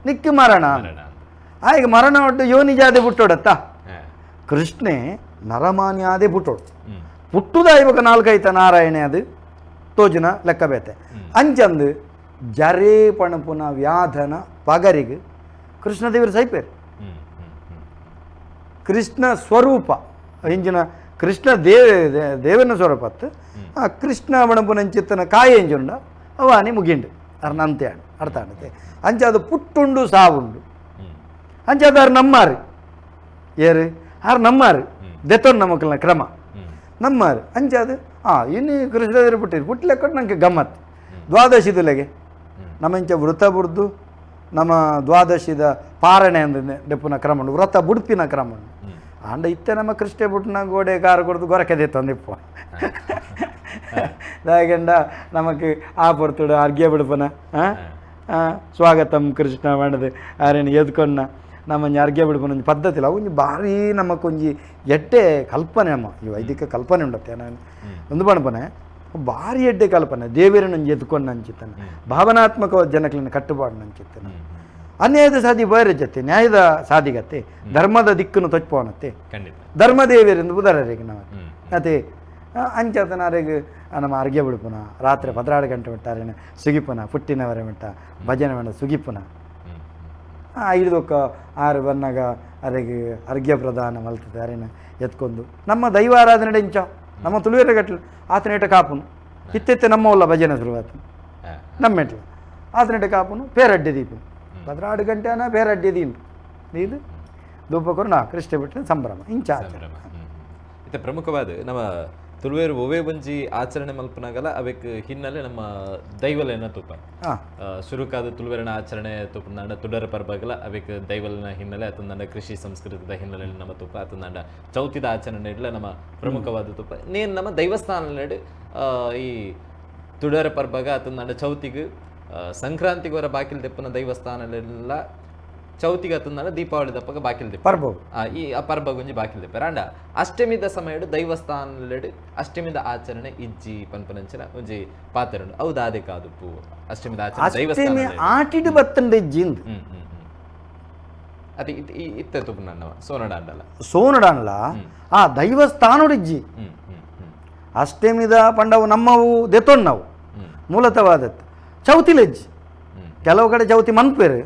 Speaker 2: ನಿಕ್ಕಿ ಮರಣ ಆಗ ಮರಣ ಒಟ್ಟು ಯೋನಿ ಜಾದೆ ಪುಟ್ಟೋಡತ್ತ ಕೃಷ್ಣೆ ನರಮಾನ್ಯಾದೆ ಪುಟ್ಟೋಡು ಪುಟ್ಟುದ ಇವಾಗ ನಾಲ್ಕೈತ ನಾರಾಯಣೆ ಅದು ತೋಜಿನ ಲೆಕ್ಕ ಬೇತೆ ಅಂಚಂದು ಜರೇ ಪಣಪುನ ವ್ಯಾಧನ ಪಗರಿಗೆ ಕೃಷ್ಣದೇವರು ಸೈಪೇರು ಕೃಷ್ಣ ಸ್ವರೂಪ ಇಂಜಿನ ಕೃಷ್ಣ ದೇವನ ಸ್ವರೂಪ ಅತ್ತು ಆ ಕೃಷ್ಣ ಪಣಪುನಂಚಿತ್ತನ ಕಾಯಿ ಎಂಜುಂಡ ಅವಾನಿ ಮುಗಿಂಡು ಅರ್ನ ಅಂತೆ ಅರ್ಥ ಆಣತೆ ಅಂಚ ಅದು ಪುಟ್ಟುಂಡು ಸಾವುಂಡು ಅಂಚ ಅದು ಆರು ನಮ್ಮಾರು ಏರು ಆರು ನಮ್ಮಾರು ದೆತ್ತೊಂಡು ನಮ್ಮಕ್ಕಲ್ನ ಕ್ರಮ ನಮ್ಮಾರು ಅಂಚ ಅದು ಇನ್ನು ಕೃಷ್ಣದೇವರು ಪುಟ್ಟಿರು ಪುಟ್ಟಲೆಕ್ಕೊಂಡು ನಂಗೆ ಗಮ್ಮತ್ತು ದ್ವಾದಶಿದುಲೆಗೆ ನಮ್ಮ ಇಂಚ ವೃತ ಬುಡ್ದು ನಮ್ಮ ದ್ವಾದಶಿದ ಪಾರಣೆ ಅಂದ ಡೆಪ್ಪುನ ಕ್ರಮ ಉಂಡು ವ್ರತ ಬುಡ್ಪಿನ ಕ್ರಮ ಉಂಡು ಆಂಡ ಇತ್ತೆ ನಮ್ಮ ಕೃಷ್ಣ ಬುಟ್ಟಿನ ಗೋಡೆ ಕಾರು ಕೊಡ್ದು ಗೊರಕೆ ತಂದಿಪ್ಪ ದಾಗಂಡ ನಮಕ್ ಆ ಪೊರ್ತುಡು ಅರ್ಘ್ಯ ಬಿಡ್ಪನ ಸ್ವಾಗತಂ ಕೃಷ್ಣ ಮಾಡದು ಆರೇನು ಎದ್ಕೊನ್ನ ನಮ್ಮ ಅರ್ಘ್ಯ ಬಿಡ್ಪನ ಒಂಜಿ ಪದ್ಧತಿ ಇಲ್ಲ ಒಂಜಿ ಭಾರಿ ನಮಕೊಂಜಿ ಎಡ್ಡೆ ಕಲ್ಪನೆ ಅಮ್ಮ ಈ ವೈದಿಕ ಕಲ್ಪನೆ ಉಂಡತ್ತೆ ನಾನು ಒಂದು ಪಣಪನೆ ಭಾರಿ ಎಡ್ಡೆ ಕಲ್ಪನೆ ದೇವೇರನೊಂಜಿ ಎದ್ಕೊಂಡು ಅಂಚಿತ್ತನ ಭಾವನಾತ್ಮಕ ಜನಕ್ಲಿನ ಕಟ್ಟುಪಾಡು ಅಂಚಿತ್ತನ ಅನ್ಯಾಯದ ಸಾದಿ ಬೇರೆ ಜೊತೆ ನ್ಯಾಯದ ಸಾದಿಗತ್ತೆ ಧರ್ಮದ ದಿಕ್ಕನ್ನು ತೊಚ್ಪೋನತ್ತೆ ಧರ್ಮದೇವಿಯರೆಂದು ಉದಾಹರಣೆಗೆ ನಾವು ಅದೇ ಅಂಚಾತನಾರೆಗ್ ನಮ್ಮ ಅರ್ಘ್ಯ ಬಿಡ್ಪುನ ರಾತ್ರಿ 12 ಗಂಟೆ ಬಿಟ್ಟಾರೇನು ಸುಗಿಪುನ ಪುಟ್ಟಿನವರೆ ಮಿಟ್ಟ ಭಜನೆ ಮಾಡ ಸುಗಿಪುನ ಐದೊಕ್ಕ ಆರು ಬನ್ನಾಗ ಅರೆಗೆ ಅರ್ಘ್ಯ ಪ್ರದಾನ ಮಲ್ತದೆ ಅರೇನ ಎತ್ಕೊಂಡು ನಮ್ಮ ದೈವಾರಾಧನೆ ಇಂಚ ನಮ್ಮ ತುಳುವೆರ ಗಟ್ಲು ಆತನೇಟ ಕಾಪುನು ಇತ್ತೆತ್ತೆ ನಮ್ಮ ಭಜನೆ ಶುರುವಾತು ನಮ್ಮೆಟ್ಲು ಆತನೇಟ ಕಾಪುನು ಪೇರಡ್ಡೆ ದೀಪು 12 ಗಂಟೆ ಅನ್ನ ಪೇರಡ್ಡೆ ದೀನು ಇದು ಧೂಪಕೊರು ನಾ ಕೃಷ್ಣ ಬಿಟ್ಟು ಸಂಭ್ರಮ ಇಂಚ
Speaker 1: ಇತ್ತೆ ಪ್ರಮುಖವಾದ ನಮ್ಮ ತುಳುವೇರು ಒವೇ ಒಂಜಿ ಆಚರಣೆ ಮಲ್ಪನಾಗಲ ಅವೆಕ್ ಹಿನ್ನೆಲೆ ನಮ್ಮ ದೈವಲೇನ ತೂಪ. ಸುರುಕಾದ ತುಳುವೆರನ ಆಚರಣೆ ತೂಪಂದಾಂಡ ತುಡರ ಪರ್ಬಗಲ ಅವೆಕ್ ದೈವಲನ ಹಿನ್ನೆಲೆ, ಅತಂದಾಂಡ ಕೃಷಿ ಸಂಸ್ಕೃತದ ಹಿನ್ನೆಲೆಯಲ್ಲಿ ನಮ್ಮ ತೂಪ, ಅತಂದಾಂಡ ಚೌತಿದ ಆಚರಣೆ ಇಡ್ಲ ನಮ್ಮ ಪ್ರಮುಖವಾದ ತೂಪ. ನೇನ್ ನಮ್ಮ ದೈವಸ್ಥಾನ ಈ ತುಡರ ಪರ್ಬಗ ಅತಂದಾಂಡ ಚೌತಿಗ್ ಸಂಕ್ರಾಂತಿಗೋರ ಬಾಕಿಲ್ ದೆಪ್ಪನ ದೈವಸ್ಥಾನಲೆಲ್ಲ ಚೌತಿಗೆ ಅತಂದಾಂಡ ದೀಪಾವಳಿ ದಪ್ಪಗ ಬಾಕಿಲ್ ದೆಪ್ಪ
Speaker 2: ಪರ್ಬ
Speaker 1: ಈ ಪರ್ಬಗೊಂಜಿ ಬಾಕಿಲ್ ದೆಪ್ಪರ. ಅಂಡ ಅಷ್ಟಮಿದ ಸಮಯಡು ದೈವಸ್ಥಾನಲೆಡು ಅಷ್ಟಮಿದ ಆಚರಣೆ ಇಜ್ಜಿ ಪನ್ಪನಂಚಿನ ಒಂಜಿ ಪಾತೆರುಂಡು. ಅವು ದಾದೆ ಕಾದುಪ್ಪು ಅಷ್ಟಮಿದ ಆಚರಣೆ
Speaker 2: ಅಷ್ಟಮಿ
Speaker 1: ದೈವಸ್ಥಾನ
Speaker 2: ಆಟಿಡ್ ಬತ್ತಂಡ ಇಜ್ಜಿಂದು.
Speaker 1: ಹ್ಮ್ ಹ್ಮ್ ಹ್ಮ್ ಅತಿ ಇತ್ತೆ ತುಪ್ಪು ನನ್ನವ ಸೋನಡ ಅಂಡಲ
Speaker 2: ಸೋನಡನ್ಲ ಆ ದೈವಸ್ಥಾನಡು ಇಜ್ಜಿ.
Speaker 1: ಹ್ಮ್ ಹ್ಮ್ ಹ್ಮ್
Speaker 2: ಅಷ್ಟಮಿದ ಪಂಡವು ನಮ್ಮವು ದೆತ್ತೊಣ್ಣವು ಮೂಲತವಾದತ್ತು. ಚೌತಿಲೆಜ್ಜಿ ಕೆಲವು ಕಡೆ ಚೌತಿ ಮನ್ಪೇರು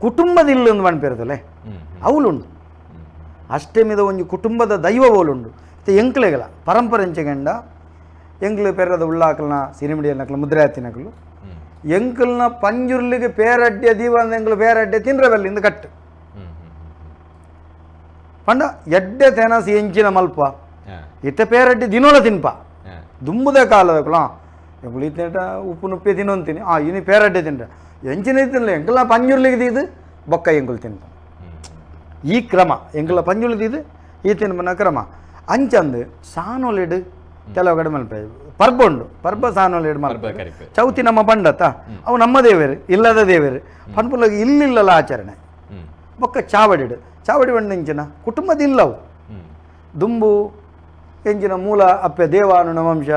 Speaker 2: ಕುಟುಂಬದ ಇಲ್ಲೊಂದು ಮನ್ಪೇರುದಲ್ಲೇ
Speaker 1: ಹ್ಮ್ ಹ್ಮ್
Speaker 2: ಅವಲುಂಡು. ಅಷ್ಟಮಿದ ಒಂಜಿ ಕುಟುಂಬದ ದೈವ ಓಲುಂಡು. ಇತ್ತೆ ಎಂಕ್ಲೆಗಳ ಪರಂಪರೆ ಎಂಚೆಗಂಡ ಎಂಕ್ಲು ಪೆರದ ಉಳ್ಳಾಕಲ್ನ ಸಿನಿಮಿಡಿಯನ್ನಕಲು ಮುದ್ರಾತಿನಕಲು
Speaker 1: ಹ್ಮ್
Speaker 2: ಎಂಕಲ್ನ ಪಂಜುರ್ಲಿಗೆ ಪೇರಡ್ಡೆ ದೀವಂದ ಎಂಕ್ಲು ಪೇರಡ್ಡೆ ತಿನ್ರಬಲ್ಲಿಂದ ಕಟ್ಟು
Speaker 1: ಹ್ಮ್ ಹ್ಮ್ ಹ್ಮ್
Speaker 2: ಪಂಡ ಎಡ್ಡೆ ತೆನಸಿ ಎಂಚಿನ ಮಲ್ಪ ಇತ್ತೆ ಪೇರಡ್ಡೆ ದಿನೋಲ ತಿನ್ಪ ದುಂಬುದ ಕಾಲದಕುಲ ಎಂಕುಲು ಇತ್ತೇಟ ಉಪ್ಪು ನುಪ್ಪೆ ತಿನ್ನೊಂತೀನಿ ಆ ಇನಿ ಪೇರಡ್ಡೆ ತಿನ್ರ ಎಂಚಿನ ತಿನ್ನಲ ಎಂಕಲ್ನ ಪಂಜುರ್ಲಿಗೆ ದೀದು ಬೊಕ್ಕ ಎಂಕುಲು ತಿನ್ಪ. ಈ ಕ್ರಮ ಎಂಕಲ ಪಂಜುರ್ಲಿ ಈ ತಿನ್ಪನ ಕ್ರಮ ಅಂಚಂದು ಸಾನೊಲಿಡು ಕೆಲವು ಕಡೆ ಮಲ್ಪ ಪರ್ಬ ಉಂಡು, ಪರ್ಬ ಸಾನೊಲಿಡು ಮಲ್ಪ.
Speaker 1: ಪರ್ಬ ಕರಿಪೆ.
Speaker 2: ಚೌತಿ ನಮ್ಮ ಪಂಡತ ಅವು ನಮ್ಮ ದೇವರು ಇಲ್ಲದ ದೇವರು ಪನ್ಪುಲಗ ಇಲ್ಲಿಲ್ಲಲ ಆಚರಣೆ. ಬೊಕ್ಕ ಚಾವಡಿಡು ಚಾವಡಿ ಬಂಡ ಎಂಚಿನ ಕುಟುಂಬದ ಇಲ್ಲವು ದುಂಬು ಎಂಚಿನ ಮೂಲ ಅಪ್ಪೆ ದೇವಾನುನ ವಂಶ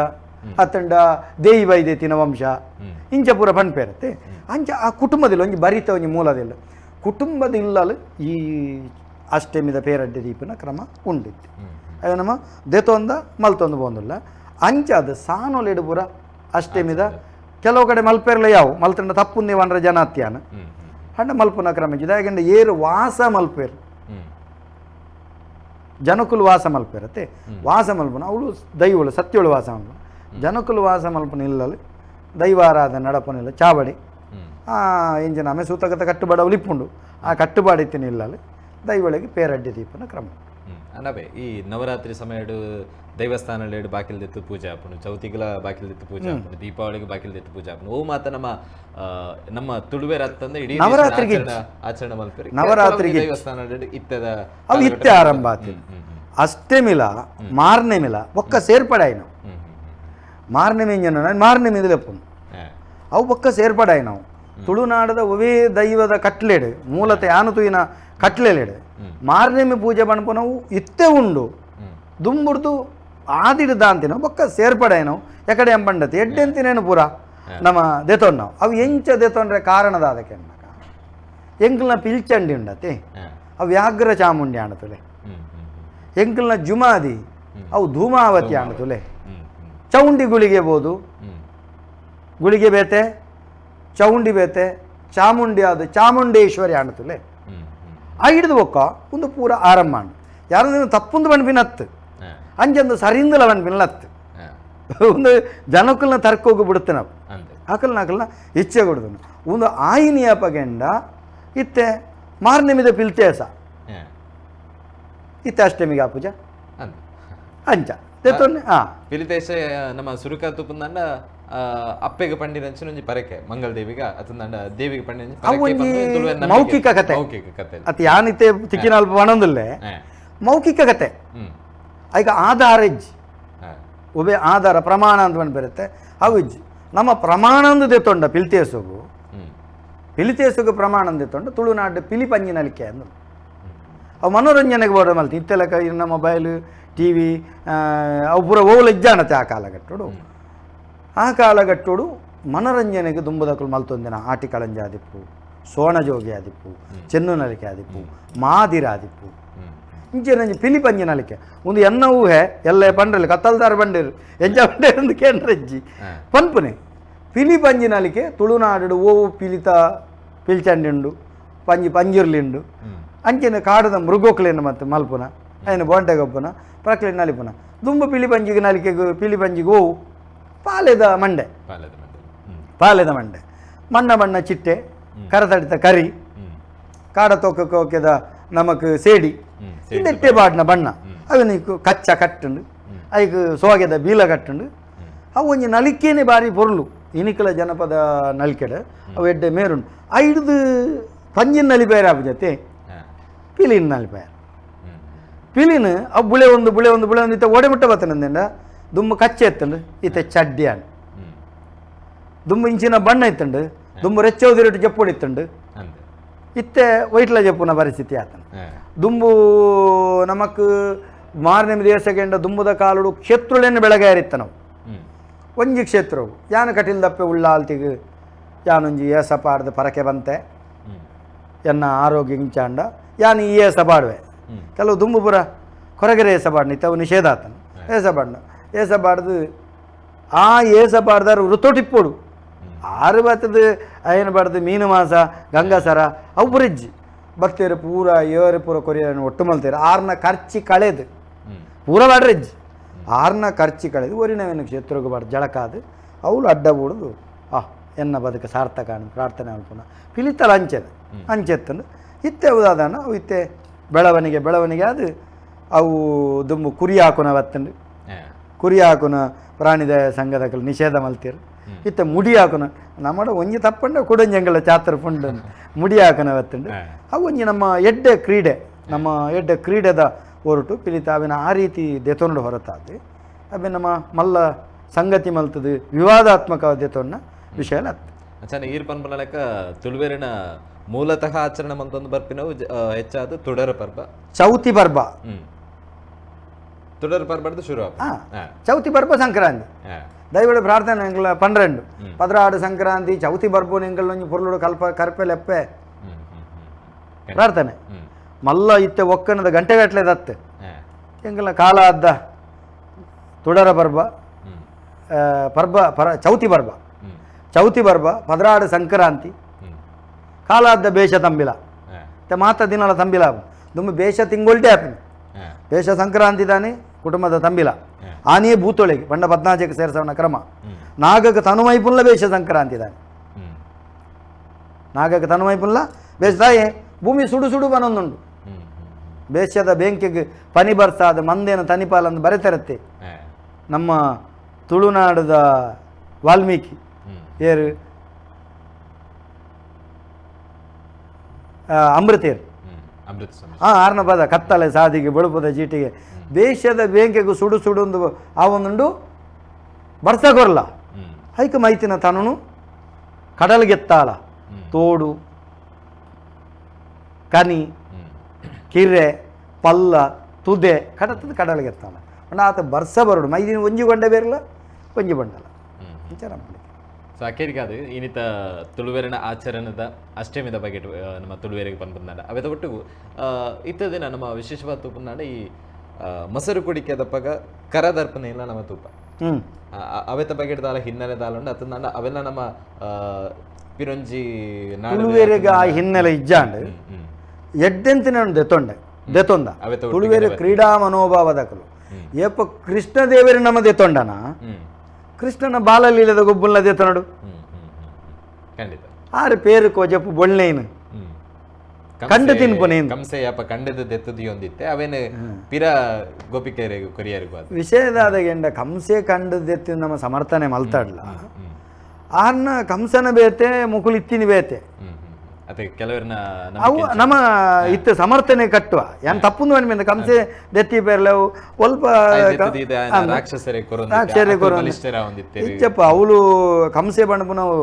Speaker 2: ಅತ್ತಂಡ ದೇಯಿ ಬೈದೆತಿನ ವಂಶ ಇಂಚ ಪೂರ ಪನ್ಪೇರತ್ತೆ. ಅಂಚ ಆ ಕುಟುಂಬದಿಲ್ಲ ಒಂಜಿ ಬರಿತ ಒಂಜಿ ಮೂಲದಿಲ್ಲ ಕುಟುಂಬದ ಇಲ್ಲಲು ಈ ಅಷ್ಟಮಿದ ಪೇರಡ್ಡೆ ದೀಪನ ಕ್ರಮ ಉಂಡಿತ್ತು. ಅದು ನಮ್ಮ ದೆತೊಂದ ಮಲ್ತೊಂದು ಪೋಂದುಲ್ಲ ಅಂಚ ಅದು ಸಾನೊಲೆಡು ಪೂರ ಅಷ್ಟಮಿದ ಕೆಲವು ಕಡೆ ಮಲ್ಪೆರ್ಲ ಯಾವು ಮಲ್ತಂಡ ತಪ್ಪುಂದಿ ವನ್ರ ಜನಾತ್ಯಾನ
Speaker 1: ಹ್ಮ್ ಹ್ಮ್
Speaker 2: ಹಂಡ ಮಲ್ಪುನ ಕ್ರಮ ಇದಾಗಂಡ ಏರು ವಾಸ ಮಲ್ಪೇರು ಜನಕುಲು ವಾಸ ಮಲ್ಪೇರತ್ತೆ. ವಾಸ ಮಲ್ಪುನ ಅವಳು ದೈವಳು ಸತ್ಯಳು ವಾಸ ಮಲ್ಪುನ ಜನಕುಲು ವಾಸ ಮಲ್ಪುನ ಇಲ್ಲಲು ದೈವಾರಾಧನೆ ನಡಪನಿಲ್ಲ ಚಾವಡಿ ಎಂಜಿನ ಆಮೆ ಸೂತಕದ ಕಟ್ಟುಬಾಡ ಇಪ್ಪುಂಡು ಆ ಕಟ್ಟುಬಾಡಿ ಇತ್ತಿನ ಇಲ್ಲಲು ದೈವಳಿಗೆ ಪೇರಡ್ಡೆ ದೀಪನ ಕ್ರಮ.
Speaker 1: ಅನಬೆ ಈ ನವರಾತ್ರಿ ಸಮಯಡು ದೈವಸ್ಥಾನಲೆಡು ಬಾಕಿಲ್ ದೆತ್ತು ಪೂಜೆ ಆಪುಂಡು, ಚೌತಿಗಳ ಬಾಕಿಲ್ ದೆತ್ತು ಪೂಜೆ ಆಪುಂಡು, ದೀಪಾವಳಿಗೆ ಬಾಕಿಲ್ ದೆತ್ತು ಪೂಜೆ ಆಪುಂಡು. ಓ ಮಾತ ನಮ್ಮ ನಮ್ಮ ತುಳುವೆರ ಅತ್ತಂದ್ರೆ ಇಡೀ ದೇಶದ
Speaker 2: ನವರಾತ್ರಿಗೆ
Speaker 1: ಆಚರಣೆ ಮಲ್ಪೆರ್.
Speaker 2: ನವರಾತ್ರಿಗೆ
Speaker 1: ದೇವಸ್ಥಾನಲೆಡು ಇತ್ತದ
Speaker 2: ಅವು ಇತ್ತೆ ಆರಂಭ ಆತಿನ ಅಷ್ಟಮಿಲ ಮಾರ್ನೆಮಿಲ ಒಕ್ಕ ಸೇರ್ಪಡೆ ಆಯ್ನವು.
Speaker 1: ಹ್ಮ್ ಹ್ಮ್
Speaker 2: ಮಾರ್ನೆಮಿ ಇಂಜನ ಮಾರ್ನೆಮಿ ಲೆಪ್ಪುಂಡು ಅವು ಬೊಕ್ಕ ಸೇರ್ಪಡೆ ಆಯ್ನವು. ತುಳುನಾಡದ ಒವೇ ದೈವದ ಕಟ್ಲೆಡು ಮೂಲತೆ ಯಾನು ತೂಯಿನ ಕಟ್ಲೆಲೆಡು ಮಾರ್ನೆಮಿ ಪೂಜೆ ಪನ್ಪುನವು ಇತ್ತೆ ಉಂಡು. ದುಂಬುಡ್ದು ಆದಿಡು ದಾಂತಿನ ಬೊಕ್ಕ ಸೇರ್ಪಡೆ ಆಯ್ನವು. ಎಕಡೆ ಎಂಬಂಡತಿ ಎಡ್ಡೆಂತಿನೇನು ಪೂರ ನಮ್ಮ ದೆತೊನ್ನವು ಅವು ಎಂಚ ದೆತೊಂಡ್ರೆ ಕಾರಣದ ಅದಕ್ಕೆ ಎಂಕಲ್ನ ಪಿಲ್ಚಂಡಿ ಉಂಡತಿ ಅವು ವ್ಯಾಘ್ರ ಚಾಮುಂಡಿ ಆಣತುಲೆ
Speaker 1: ಹ್ಮ್ ಹ್ಮ್ ಹ್ಮ್
Speaker 2: ಎಂಕಲ್ನ ಜುಮಾದಿ ಅವು ಧೂಮಾವತಿ ಆಣತುಲೆ
Speaker 1: ಹ್ಮ್ ಹ್ಮ್
Speaker 2: ಚೌಂಡಿ ಗುಳಿಗೆ ಬೋದು
Speaker 1: ಹ್ಮ್
Speaker 2: ಗುಳಿಗೆ ಬೇತೆ ಚೌಂಡಿ ಬೇತೆ ಚಾಮುಂಡಿ ಅದು ಚಾಮುಂಡೇಶ್ವರಿ ಆಣತುಲೆ
Speaker 1: ಹ್ಮ್ ಹ್ಮ್
Speaker 2: ಆ ಹಿಡಿದು ಬೊಕ್ಕ ಒಂದು ಪೂರ ಆರಂಭ ಆಂಡ್ ಯಾರು ತಪ್ಪುಂದು ಪನ್ಪಿನ ಹತ್ತು ಅಂಚಂದು ಸರಿಂದಲ ಪನ್ಪಿನ ಹತ್ತು ಒಂದು ಜನಕ್ಕಲ್ನ ತರ್ಕೋಗು ಬಿಡುತ್ತೆ ನಾವು
Speaker 1: ಅಂದೆ
Speaker 2: ಅಕಲ್ನ ಅಕಲ್ನ ಇಚ್ಛೆ ಕೊಡ್ದನು ಒಂದು ಆಯಿನಿಯ ಪಗೆಂಡ ಇತ್ತೆ ಮಾರ್ನೆಮಿದ ಪಿಲ್ತೇಸ ಇತ್ತೆ ಅಷ್ಟಮಿಗೆ ಆ ಪೂಜೆ
Speaker 1: ಅಂದೆ
Speaker 2: ಅಂಚ ತೆತ್ತೊನ್ನೆ ಆ
Speaker 1: ಪಿಲಿತೇಶ ನಮ್ಮ ಸುರುಕ ತುಪ್ಪಂದಂಡ ಅಪ್ಪೆಗೆ ಪಂಡಿನಂಚಿನ ಒಂಜಿ ಪರಕೆ ಮಂಗಲ ದೇವಿಗ ಅತಂದಂಡ ದೇವಿಗೆ ಪಂಡಿನಂಚಿ
Speaker 2: ಅವು
Speaker 1: ಪರಕೆ
Speaker 2: ಒಂಜಿ
Speaker 1: ಪಂದ್ ತುಳುವೆರ್ ನಂಬಿಕೆ.
Speaker 2: ಮೌಖಿಕ ಕತೆ.
Speaker 1: ಮೌಖಿಕ ಕತೆ.
Speaker 2: ಅತ್ ಯಾನಿತ್ತೆ ತಿಕ್ಕಿನ ಅಲ್ಪ ಪಣೊಂದುಲ್ಲೆ ಮೌಖಿಕ ಕತೆ ಐಕ ಆಧಾರ ಇಜ್ಜಿ ಒಬ್ಬೆ ಆಧಾರ ಪ್ರಮಾಣ ಅಂತ ಬಂದು ಬರುತ್ತೆ ಅವು ಇಜ್ಜಿ ನಮ್ಮ ಪ್ರಮಾಣ ಅಂದು ದೆತ್ತೊಂಡ ಪಿಲ್ತೇಸುಗು ಪಿಲಿತೇಸುಗು ಪ್ರಮಾಣ ಅಂದು ದೆತ್ತೊಂಡ ತುಳುನಾಡು ಪಿಲಿ ಪಂಜಿನಲಿಕೆ ಅಂದು ಅವು ಮನೋರಂಜನೆಗೆ ಬೋಡ ಮಲ್ತಿ ಇತ್ತೆಲ್ಲ ಇನ್ನ mobile T V ಅವು ಪೂರ ಓವಲ ಇಜ್ಜಾಣತೆ ಆ ಕಾಲಘಟ್ಟೋಡು ಆ ಕಾಲಘಟ್ಟೋಡು ಮನೋರಂಜನೆಗೆ ದುಂಬುದಕುಲು ಮಲ್ತೊಂದಿನ ಆಟಿ ಕಳಂಜ ಆದಿಪ್ಪು ಸೋಣಜೋಗಿ ಆದಿಪ್ಪು ಚೆನ್ನು ನಲಿಕೆ ಆದಿಪ್ಪು ಮಾದಿರ ಆದಿಪ್ಪು ಇಂಚೆನಂಜಿ ಪಿಲಿ ಪಂಜಿ ನಲಿಕೆ ಒಂದು ಎನ್ನ ಊಹೆ ಎಲ್ಲ ಪಂಡ್ರಲ್ಲಿ ಕತ್ತಲ್ದಾರ ಬಂಡೇರು ಎಂಜ ಬಂಡೇರು ಅಂದ್ ಕೇಂದ್ರಜ್ಜಿ ಪನ್ಪುನೆ ಪಿಲಿ ಪಂಜಿ ನಲಿಕೆ ತುಳುನಾಡು ಓವು ಪಿಲಿತ ಪಿಲ್ಚಂಡಿ ಪಂಜಿ ಪಂಜಿರ್ಲಿಂಡು ಅಂಚಿನ ಕಾಡದ ಮೃಗೋಕ್ಲೇನು ಮತ್ತು ಮಲ್ಪುನ ಐನ ಬೋಂಟೆ ಗೊಪ್ಪುನ ಪ್ರಕ್ಲೆ ನಲಿಪುನ ದುಂಬು ಪಿಲಿ ಪಂಜಿಗೆ ನಲಿಕೆಗು ಪಿಲಿ ಪಂಜಿಗೆ ಓವು ಪಾಲೆದ ಮಂಡೆ
Speaker 1: ಪಾಲದ ಮಂಡೆ
Speaker 2: ಪಾಲೆದ ಮಂಡೆ ಮಣ್ಣ ಮಣ್ಣ ಚಿಟ್ಟೆ ಕರತಡಿತ ಕರಿ ಕಾಡ ತೋಕ ಹೋಕೆದ ನಮಕ್ ಸೇಡಿ ಇಂದೆಟ್ಟೆ ಬಾಡ್ನ ಬಣ್ಣ ಅವು ನೀಕು ಕಚ್ಚ ಕಟ್ಟುಂಡು ಐಕ್ ಸೋಗೆದ ಬೀಲ ಕಟ್ಟುಂಡು. ಅವು ಒಂಜಿ ನಲಿಕೆನೆ ಬಾರಿ ಪೊರ್ಲು ಇನಿಕಲ ಜನಪದ ನಲಿಕೆಡ್ ಅವು ಎಡ್ಡೆ ಮೇರುಂಡು. ಐಡ್ದು ಪಂಜಿನ ನಲಿಪೇರ ಆಪು ಜೊತೆ ಪಿಲಿನ ನಲಿಪೇರ ಪಿಲಿನ ಅವು ಬುಳೆ ಒಂದು ಬುಳೆ ಒಂದು ಬುಳೆ ಒಂದು ಇತ್ತ ಓಡೆ ಮುಟ್ಟ ಬತ್ತನಂದೇಂಡ ದುಂಬು ಕಚ್ಚೆ ಎತ್ತಂಡು ಇತ್ತ ಚಡ್ಡಿಯಾನ್ ದುಂಬು ಇಂಚಿನ ಬಣ್ಣ ಇತ್ತಂಡು ದುಂಬು ರೆಚ್ಚೌದಿರಟ್ಟು ಜಪ್ಪುಡು ಇತ್ತಂಡು ಇತ್ತೆ ವೈಟ್ಲ ಜಪ್ಪುನ ಪರಿಸ್ಥಿತಿ ಆತನ. ದುಂಬು ನಮಕ್ ಮಾರನೇ ದೇಶಗೆಂಡ ದುಂಬುದ ಕಾಲುಡು ಕ್ಷೇತ್ರಲೇನು ಬೆಳಗಾರಿತ್ತ ನಾವು ಒಂಜಿ ಕ್ಷೇತ್ರವು ಯಾನು ಕಟಿಲ್ದಪ್ಪೆ ಉಳ್ಳಾಲ್ತಿಗೆ ಯಾನೊಂಜಿ ಏಸ ಪಾಡ್ದು ಪರಕೆ ಬಂತೆ ಎನ್ನ ಆರೋಗ್ಯ ಇಂಚಾಂಡ ಯಾನು ಈ ಏಸ ಪಾಡುವೆ. ಕೆಲವು ದುಂಬು ಪುರ ಕೊರಗೆರೆ ಏಸ ಪಾಡ್ನ ಇತ್ತವು ನಿಷೇಧ ಆತನ ಏಸ ಪಾಡ್ನ ಏಸ ಪಾಡ್ದು ಆ ಏಸ ಪಾಡ್ದಾರು ವೃತ್ತೊಟಿಪ್ಪೋಡು ಆರು ಬತ್ತದ ಅಯ್ಯನ ಬಾಡ್ದು ಮೀನು ಮಾಸ ಗಂಗಾಸರ ಅವು ಬುರಿಜ್ಜಿ ಬತ್ತೇರು ಪೂರ ಏರು ಪೂರ ಕೊರಿಯನ್ನು ಒಟ್ಟು ಮಲ್ತೇರು ಆರ್ನ ಖರ್ಚಿ ಕಳೆದು ಪೂರ ಬಾಡ್ರಿಜ್ಜಿ ಆರ್ನ ಖರ್ಚಿ ಕಳೆದು ಒರಿನವೇನು ಕ್ಷೇತ್ರಕ್ಕೆ ಬಾರ್ದು ಜಳಕಾದು ಅವಳು ಅಡ್ಡ ಬೂಡುದು ಆ ಎನ್ನ ಬದುಕು ಸಾರ್ಥಕ ಪ್ರಾರ್ಥನೆ ಅಲ್ಪನ ಪಿಲಿತಲ ಅಂಚೆದ ಅಂಚೆತ್ತಂದು ಇತ್ತೆ ಉದಾದನ ಅವು ಇತ್ತೆ ಬೆಳವಣಿಗೆ ಬೆಳವಣಿಗೆ ಅದು ಅವು ದುಂಬು ಕುರಿ ಹಾಕುನ ಬತ್ತಂಡು ಕುರಿ ಹಾಕುನ ಪ್ರಾಣಿದ ಸಂಘದ ನಿಷೇಧ ಮಲ್ತೀರು. ಇತ್ತೆ ಮುಡಿ ಹಾಕುನ ನಮ್ಮಡ ಒಂಜಿ ತಪ್ಪಂಡ ಕುಡಂಜಂಗಳ ಚಾತ್ರ ಪುಂಡು ಮುಡಿ ಹಾಕುನ ಬತ್ತಂಡು ಅವು ಒಂಜಿ ನಮ್ಮ ಎಡ್ಡೆ ಕ್ರೀಡೆ ನಮ್ಮ ಎಡ್ಡೆ ಕ್ರೀಡೆದ ಹೊರಟು ಪಿಲಿತ ಅವಿನ ಆ ರೀತಿ ದೆತೊಂಡು ಹೊರತಾದು ಅವೆ ನಮ್ಮ ಮಲ್ಲ ಸಂಗತಿ ಮಲ್ತದು ವಿವಾದಾತ್ಮಕ ದೆತೊನ್ನ ವಿಷಯ ಅತ್ತ.
Speaker 1: ಅಚ್ಚಾನೆ ಈರ್ ಪನ್ಪನ ತುಳುವೆರಿನ ಮೂಲತಃ ಆಚರಣೆ ಮಂತೊಂದು ಬರ್ಪಿನವು ಹೆಚ್ಚಾದ ತುಡರ ಪರ್ಬ
Speaker 2: ಚೌತಿ ಪರ್ಬ
Speaker 1: ತುಡರ ಪರ್ಬಡ್ದು ಶುರು
Speaker 2: ಚೌತಿ ಪರ್ಬ ಸಂಕ್ರಾಂತಿ ದಯವಿಡ ಪ್ರಾರ್ಥನೆ ಎಂಗ್ಲ 12 16 ಸಂಕ್ರಾಂತಿ ಚೌತಿ ಪರ್ಬ ಎಂಗಳ ಒಂಜಿ ಪೊರ್ಲುಡು ಕಲ್ಪ ಕರ್ಪೆ ಲೆಪ್ಪೆ ಪ್ರಾರ್ಥನೆ ಮಲ್ಲ ಇತ್ತೆ ಒಕ್ಕನದ ಗಂಟೆಗಟ್ಟಲೆ ದತ್ತೆ ಎಂಗಲ ಕಾಲ ಅದ್ದ ತುಡರ ಪರ್ಬ ಪರ್ಬ ಪರ ಚೌತಿ ಪರ್ಬ ಚೌತಿ ಪರ್ಬ 16 ಸಂಕ್ರಾಂತಿ ಕಾಲಾದ್ದ ಬೇಷ ತಂಬಿಲ ಮಾತ ದಿನಲ ತಂಬಿಲ ದುಮ್ಮ ಬೇಷ ತಿಂಗೊಳ್ಟೆ ಆಪಿನ ಬೇಷ ಸಂಕ್ರಾಂತಿ ತಾನೆ ಕುಟುಂಬದ ತಂಬಿಲ ಆನೆಯೇ ಭೂತೊಳೆಗೆ ಬಂಡ ಪದ್ನಾಜಕ್ಕೆ ಸೇರಿಸವನ ಕ್ರಮ ನಾಗಕ್ಕೆ ತನುಮೈಪುಲ್ಲ ಬೇಷ ಸಂಕ್ರಾಂತಿ ತಾನೆ ನಾಗಕ್ಕೆ ತನುಮೈಪುಲ್ಲ ಬೇಷ ತಾಯೇ ಭೂಮಿ ಸುಡು ಸುಡು ಬನೊಂದುಂಡು ಬೇಷದ ಬೆಂಕಿಗೆ ಪನಿ ಬರ್ಸಾದ ಮಂದೇನ ತನಿಪಾಲಂದು ಬರೆತರತ್ತೆ ನಮ್ಮ ತುಳುನಾಡದ ವಾಲ್ಮೀಕಿ ಏರು ಅಮೃತೇರು ಹಾಂ ಆರನ ಪದ ಕತ್ತಲೆ ಸಾದಿಗೆ ಬಳುಪದ ಚೀಟಿಗೆ ದೇಶದ ಬೇಂಕೆಗೂ ಸುಡು ಸುಡುಂದು ಆ ಒಂದುಂಡು ಬರ್ಸ ಕೊರ್ಲ ಐಕ ಮೈತಿನ ತನನು ಕಡಲ್ಗೆತ್ತಾಲ ತೋಡು ಕನಿ ಕಿರೆ ಪಲ್ಲ ತುದೆ ಕಡತದ ಕಡಲ್ಗೆತ್ತಾಲ ಅಂಡ ಆತ ಬರ್ಸ ಬರೋಡು ಮೈದಿನ ಒಂಜಿ ಗೊಂಡೆ ಬೇರಲ್ಲ ಒಂಜಿ ಬಂಡಲ ವಿಚಾರ ಮಾಡಿ.
Speaker 1: ಸೊ ಅಕೇರಿಗಾದು ಇನ್ನಿತ ತುಳುವೆರಿನ ಆಚರಣೆದ ಅಷ್ಟಮಿದ ಬಗ್ಗೆ ನಮ್ಮ ತುಳುವೆರಿಗೆ ಪನ್ಪಂದಾಂಡ ಅವೆತ ಒಟ್ಟು ಇತ್ತ ದಿನ ನಮ್ಮ ವಿಶೇಷವಾದ ತೂಪಂದಾಂಡ ಈ ಮೊಸರು ಕುಡಿಕೆದಪ್ಪಗ ಕರದರ್ಪಣೆ ಇಲ್ಲ ನಮ್ಮ ತೂಪ ಅವೆತ ಬಗ್ಗೆ ದಾಲ ಹಿನ್ನೆಲೆ ದಾಲ ಉಂಡು ಅತ್ತಂದಾಂಡ ಅವೆಲ್ಲ ನಮ್ಮ ಪಿರೊಂಜಿ
Speaker 2: ತುಳುವೆರೆಗೆ ಆ ಹಿನ್ನೆಲೆ ಇಜ್ಜಾಂಡ್ ಎಡ್ಡೆಂತಿನ ದೆತೊಂಡೆ ದೆತೊಂದ ತುಳುವೆರೆ ಕ್ರೀಡಾ ಮನೋಭಾವದಕಲು ಏಪ ಕೃಷ್ಣದೇವರು ನಮ್ಮ ದೆತೊಂಡನ ಕೃಷ್ಣನ ಬಾಲಲೀಲದ ಗೊಬ್ಬುಲ್ನ ದೆತೊನಡು
Speaker 1: ಖಂಡಿತ
Speaker 2: ಆರು ಪೇರು ಕೋಜಪ್ಪು ಬೊಳ್ಳೆನು ಕಂಡು ತಿನ್ಪುನೇನು
Speaker 1: ಕಂಸೆ ಯಪ್ಪ ಕಂಡದ ದೆತ್ತದಿಯೊಂದಿತ್ತೆ ಅವೇನು ಪಿರ ಗೋಪಿಕೆಯರಿಗೂ ಕೊರಿಯರಿಗೂ ಅದು
Speaker 2: ವಿಷಯದಾದ ಗೆಂಡ ಕಂಸೆ ಕಂಡು ದೆತ್ತಿ ನಮ್ಮ ಸಮರ್ಥನೆ ಮಲ್ತಾಡ್ಲ ಆರ್ನ ಕಂಸನ ಬೇತೆ ಮುಕುಲಿತ್ತಿನ ಬೇತೆ
Speaker 1: ಅದೇ ಕೆಲವರನ್ನ
Speaker 2: ಅವು ನಮ್ಮ ಇತ್ತ ಸಮರ್ಥನೆ ಕಟ್ಟುವ ಏನ್ ತಪ್ಪು ಅನ್ಮಿಂದ ಕಂಸೆ ದೆತ್ತಿ ಪೇರ್ಲವು ಸ್ವಲ್ಪ
Speaker 1: ರಾಕ್ಷಸರೇ
Speaker 2: ಇಚ್ಚಪ್ಪ ಅವಳು ಕಂಸೆ ಬಣ್ಣಪುನವು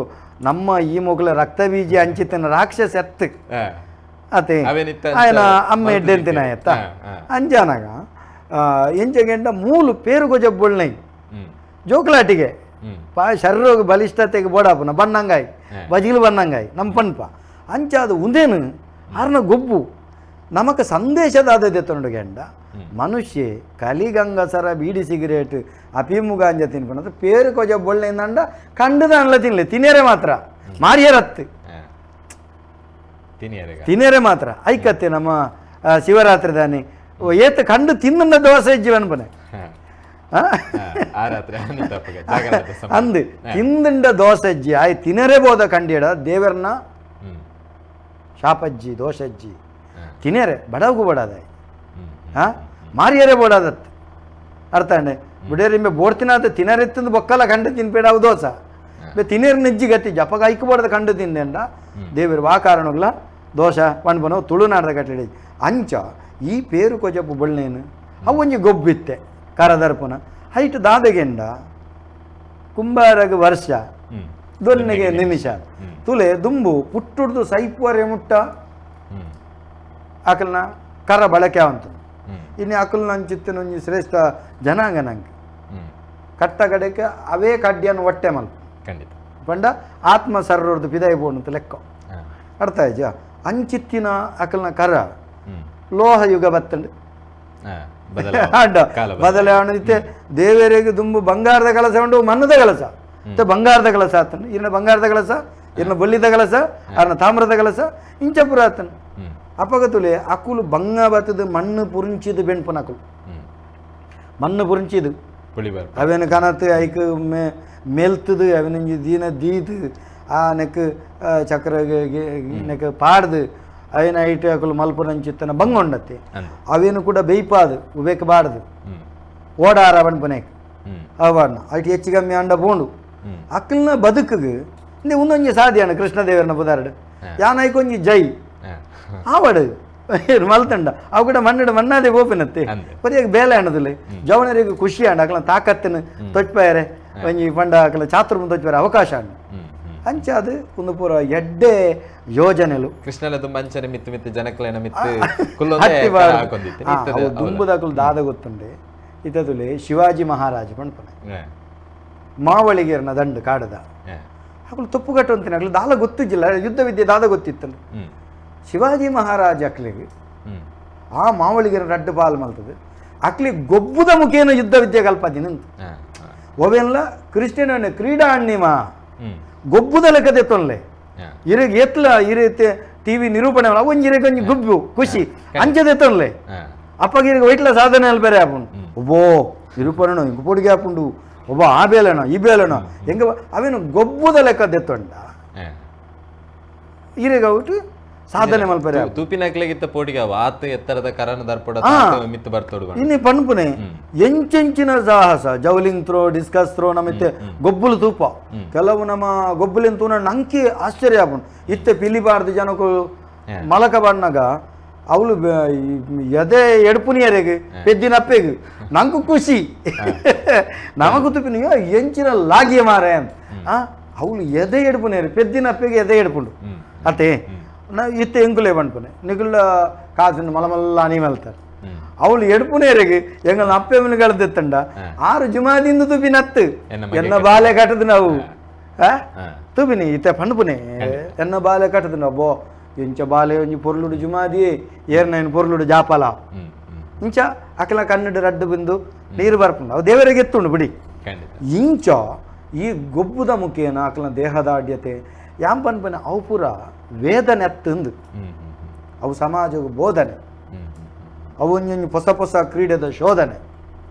Speaker 2: ನಮ್ಮ ಈ ಮೊಗಲ ರಕ್ತ ಬೀಜ ಅಂಚಿತನ ರಾಕ್ಷಸ ಎತ್ತು ಅತೆ ఆయన ಅಮ್ಮ ಎಡ್ಡೆಂತಿನ ಎತ್ತ ಅಂಜಾನಾಗ ಎಂಚಗೆಂಡ ಮೂಲು ಪೇರು ಜಬ್ಬೊಳ್ನೈ ಜೋಕ್ಲಾಟಿಗೆ ಪಾ ಶರೀರೋಗ ಬಲಿಷ್ಠತೆಗೆ ಬೋಡಾಪುನ ಬಣ್ಣಂಗಾಯಿ ಬಜಿಲು ಬಣ್ಣಂಗಾಯಿ ನಮ್ಮ ಪನ್ಪ ಅಂಚಾದ ಉಂದೇನು ಆರ್ನ ಗೊಬ್ಬು ನಮಕ ಸಂದೇಶದಾದ ತೊಂಡು ಗೆಂಡ ಮನುಷ್ಯ ಕಲಿಗಂಗಸರ ಬೀಡಿ ಸಿಗರೇಟ್ ಅಫೀಮು ಗಾಂಜ ತಿನ್ಪನ ಪೇರು ಕೊಜ ಬೊಳ್ಳೆಂದಂಡ ಕಂಡುದಾನ್ಲ ತಿನ್ಲೆ ತಿನ್ನೇರೆ ಮಾತ್ರ ಮಾರಿಯರತ್ತು ತಿನ್ನೇರೆ ಮಾತ್ರ ಐಕತ್ತೆ ನಮ್ಮ ಶಿವರಾತ್ರಿ ದಾನಿ ಏತ ಕಂಡು ತಿನ್ನ ದೋಸೆ ಜೀವನ ಪನೆ ಅಂದು ತಿಂದಂಡ ದೋಸೆಜ್ಜಿ ಆಯ್ ತಿನ್ನರೇ ಬೋದ ಕಂಡಿಡ ದೇವರನ್ನ ಶಾಪಜ್ಜಿ ದೋಷಜ್ಜಿ ತಿನ್ನೇರೆ ಬಡವಗೂ ಬಡಾದ ಹಾಂ ಮಾರಿಯರೇ ಬೋಡಾದತ್ತು. ಅರ್ಥಂಡೆ ಬುಡೇರಿಂಬೆ ಬೋಡ್ತಿನಾದ ತಿನರೆತ್ತಂದು ಬೊಕ್ಕಲ ಕಂಡು ತಿನ್ಪೇಡ ಅವು ದೋಸ ಬೆ ತಿನೇರ್ ನೆಜ್ಜಿ ಗತಿ ಜಪಗ ಐಕ್ಬೋಡ್ದ ಕಂಡು ತಿಂದೆಂಡ ದೇವರು ವಾ ಕಾರಣಗ್ಲ ದೋಷ ಪಣ್ಪನ ತುಳುನಾಡದ ಕಟ್ಟಡಿ ಅಂಚ ಈ ಪೇರು ಕೊಜಪು ಬೊಳ್ನೇನು ಅವು ಒಂಜಿ ಗೊಬ್ಬಿತ್ತೆ ಕರದರ್ಪುನ ಹೈಟ್ ದಾದೆಗೆಂಡ ಕುಂಬಾರಗ ವರ್ಷ ದೊನ್ನೆಗೆ ನಿಮಿಷ ತುಲೆ ದುಂಬು ಪುಟ್ಟುಡ್ದು ಸೈಪುವರೆ ಮುಟ್ಟ ಅಕಲ್ನ ಕರ ಬಳಕೆ ಅವಂತ ಇನ್ನು ಅಕಲ್ನ ಅಂಚಿತ್ತಿನ ಒಂಜಿ ಶ್ರೇಷ್ಠ ಜನಾಂಗ ನಂಗೆ ಕಟ್ಟ ಕಡೆಗೆ ಅವೇ ಕಡ್ಡಿಯನ್ನು ಹೊಟ್ಟೆ ಮಲ್ಪ
Speaker 1: ಖಂಡಿತ
Speaker 2: ಪಂಡ ಆತ್ಮ ಸರ್ರೊರ್ದು ಪಿದಾಯಿ ಬೋಣಂತ ಲೆಕ್ಕ ಅರ್ಥ ಆಯ್ತಾ ಅಂಚಿತ್ತಿನ ಅಕಲ್ನ ಕರ ಲೋಹ ಯುಗ ಬತ್ತಂಡು ಅಡ್ಡ ಬದಲಾವಣೆ ಇತ್ತೆ ದೇವರಿಗೆ ದುಂಬು ಬಂಗಾರದ ಕಲಸ ಉಂಡು ಮನ್ನದ ಕಲಸ ಮತ್ತೆ ಬಂಗಾರದ ಕಲಸ ಆತನು ಇನ್ನ ಬಂಗಾರದ ಕಲಸ ಇನ್ನ ಬೊಲ್ಲಿದ ಕಲಸ ಅರ್ನ ತಾಮ್ರದ ಕಲಸ ಇಂಚಪುರ ಆತನು ಅಪಗತುಲೆ ಅಕುಲು ಬಂಗ ಬತ್ತದ ಮಣ್ಣು ಪುರಿಂಚಿದು ಬೆಣ್ಪುನ ಅಕುಲು ಮಣ್ಣು ಪುರಿಂಚಿದು ಅವೇನು ಕನತ್ ಐಕ್ ಮೆಲ್ತದು ಅವನಿಂಜಿ ದೀನ ದೀದು ಆ ನೆಕ್ ಚಕ್ರ ನೆಕ್ ಪಾಡ್ದು ಅವೇನ ಐಟ್ ಅಕುಲು ಮಲ್ಪುನಂಚಿತ್ತನ ಬಂಗ ಉಂಡತ್ತೆ ಅವೇನು ಕೂಡ ಬೇಯ್ಪಾದು ಉಬೇಕ ಬಾಡ್ದು ಓಡಾರ ಬಣ್ಪುನೇಕ್ ಅವನ್ನ ಐಟ್ ಹೆಚ್ಚು ಕಮ್ಮಿ ಅಂಡ ಪೋಂಡು ಅಕ್ಕಲ್ನ ಬದುಕುಗು ಇಂದೆ ಒಂದೊಂಜಿ ಸಾಧ್ಯಾನ ಕೃಷ್ಣದೇವರನ ಪುದಾರಡು ಯಾನೈಕೊಂಜಿ ಜೈ ಆವಡು ಮಲ್ತಂಡ ಅವು ಕೂಡ ಮಣ್ಣಡು ಮಣ್ಣಾದೆ ಓಪಿನತ್ತೆ ಬರಿಯಾಗಿ ಬೇಲೆ ಅಣ್ಣದಿಲ್ಲ ಜವನರಿಗೆ ಖುಷಿ ಅಂಡ ಅಕಲ ತಾಕತ್ತಿನ ತೊಚ್ಪಾಯರೆ ಒಂಜಿ ಪಂಡ ಅಕಲ ಚಾತುರ್ಮ ತೊಚ್ಪಾರೆ ಅವಕಾಶ ಅಣ್ಣ ಅಂಚ ಅದು ಒಂದು ಪೂರ ಎಡ್ಡೆ ಯೋಜನೆಲು
Speaker 1: ಕೃಷ್ಣನ ತುಂಬ ಅಂಚನೆ ಮಿತ್ತು ಮಿತ್ತು ಜನಕ್ಲೇನ ಮಿತ್ತು
Speaker 2: ದುಂಬುದಕಲು ದಾದ ಗೊತ್ತುಂಡೆ ಇತ್ತದುಲೆ ಶಿವಾಜಿ ಮಹಾರಾಜ ಪಂಡ್ಪನೆ ಮಾವಳಿಗೇರ್ನ ದಂಡು ಕಾಡದ ಅಕಲು ತಪ್ಪು ಕಟ್ಟುವಂತೀನಿ ಅಕಲು ದಾಲ ಗೊತ್ತಿದ್ದಿಲ್ಲ ಯುದ್ಧ ವಿದ್ಯೆ ದಾದ ಗೊತ್ತಿತ್ತಲ್ಲ ಶಿವಾಜಿ ಮಹಾರಾಜ ಅಕ್ಲಿಗೆ ಆ ಮಾವಳಿಗೇರ ರಡ್ಡು ಪಾಲ್ ಮಲ್ತದೆ ಅಕ್ಲಿ ಗೊಬ್ಬುದ ಮುಖೇನ ಯುದ್ಧ ವಿದ್ಯೆ ಕಲ್ಪದಿನ ಒವೆಲ್ಲ ಕ್ರಿಶ್ಚಿಯನ್ ಕ್ರೀಡಾ ಅಣ್ಣಿಮ ಗೊಬ್ಬುದ ಲೆಕ್ಕದೆ ತೊಲ್ಲೆ ಇರಗ್ ಎತ್ಲ ಇರೈತೆ ಟಿವಿ ನಿರೂಪಣೆ ಒಂಜಿ ಇರಗ್ ಒಂಜಿ ಗುಬ್ಬು ಖುಷಿ ಅಂಚದೆ ತೊಲ್ಲೆ ಅಪ್ಪಗೆ ಇರಗ್ ವೈಟ್ಲ ಸಾಧನೆ ಅಲ್ಲಿ ಬೇರೆ ಆಪುಂಡು ಒಬ್ಬೋ ನಿರೂಪಣೆ ಇಂಕ ಪೊಡಿಗೆ ಆಪುಂಡು ಒಬ್ಬ ಆ ಬೇಲೆನೋ ಈ ಬೇಲೆನೋ ಹೆಂಗ ಅವೇನು ಗೊಬ್ಬುದ ಲೆಕ್ಕದೆ ತೊಂಡ ಇರಗ ಔಟ್ ಸಾಧನೆ ಮಲ್ಪರೆ
Speaker 1: ತೂಪಿನಕ್ಲೆಗಿತ್ತ ಪೋಟಿಗೆ ಆತ ಎತ್ತರದ ಕರನ ದರ್ಪಡ ಮಿತ್ತು ಬರ್ತೋಡು
Speaker 2: ಇನ್ನು ಪನ್ಪುನೆ ಎಂಚೆಂಚಿನ ಸಾಹಸ ಜೌಲಿಂಗ್ throw discuss throw ನಮಿತ್ತೆ ಗೊಬ್ಬುಲು ತೂಪ ಕೆಲವು ನಮ್ಮ ಗೊಬ್ಬುಲಿನ ತೂನ ನಂಕಿ ಆಶ್ಚರ್ಯ ಆಪುಂಡು ಇತ್ತೆ ಪಿಲಿಬಾರ್ದು ಜನಕ್ಕೂ ಮಲಕ ಬಣ್ಣಗ ಅವಳು ಎದೆ ಎಡ್ಪುನಿಯರೆಗ್ ಪೆದ್ದಿನ ಅಪ್ಪೆಗ್ ನಂಕು ಖುಷಿ ನಮಗೂ ತುಪ್ಪಿನ ಎಂಚಿನ ಲಾಗಿಯ ಮಾರೆ ಅಂತ ಅವಳು ಎದೆ ಎಡ್ಪುನಿಯರು ಪೆದ್ದಿನ ಅಪ್ಪೆಗೆ ಎದೆ ಎಡ್ಪುಂಡು ಅತ್ತೆ ನಾ ಇತ್ತೆ ಎಂಕುಲೇ ಪನ್ಪುನೆ ನಿಗುಲ ಕಾಸು ಮಲಮಲ್ಲ ಅನಿ ಮಲ್ತಾರೆ ಅವಳು ಎಡ್ಪುನೇರಿಗೆ ಎಂಗಲ್ ಅಪ್ಪೆ ಕಳೆದಿತ್ತಂಡ ಆರು ಜುಮಾದಿಂದ ತುಪಿ ನತ್ತು ಎನ್ನ ಬಾಲೆ ಕಟ್ಟದು ನಾವು ತುಪಿನಿ ಇತ್ತೆ ಪನ್ಪುನೆ ಎನ್ನ ಬಾಲೆ ಕಟ್ಟದು ನಾವು ಬೋ ಇಂಚ ಬಾಲೆ ಒಂಜಿ ಪೊರ್ಲುಡು ಜುಮಾದಿ ಏರ್ನೈನ್ ಪೊರ್ಲುಡು ಜಾಪಲ ಇಂಚ ಅಕಲ ಕನ್ನಡ ರಡ್ಡು ಬಿಂದು ನೀರು ಬರ್ಪುಂಡು ಅವು ದೇವರಿಗೆ ಎತ್ತುಂಡು ಬಿಡಿ ಇಂಚ ಈ ಗೊಬ್ಬುದ ಮುಖೇನ ಅಕಲ ದೇಹದಾಢ್ಯತೆ ಯಾಂ ಪನ್ಪುನೆ ಅವು ಪೂರ ವೇದನೆ ಅತ್ತಂದು ಅವು ಸಮಾಜಕ್ಕೆ ಬೋಧನೆ ಅವು ಒಂಜೊಂಜಿ ಹೊಸ ಹೊಸ ಕ್ರೀಡೆದ ಶೋಧನೆ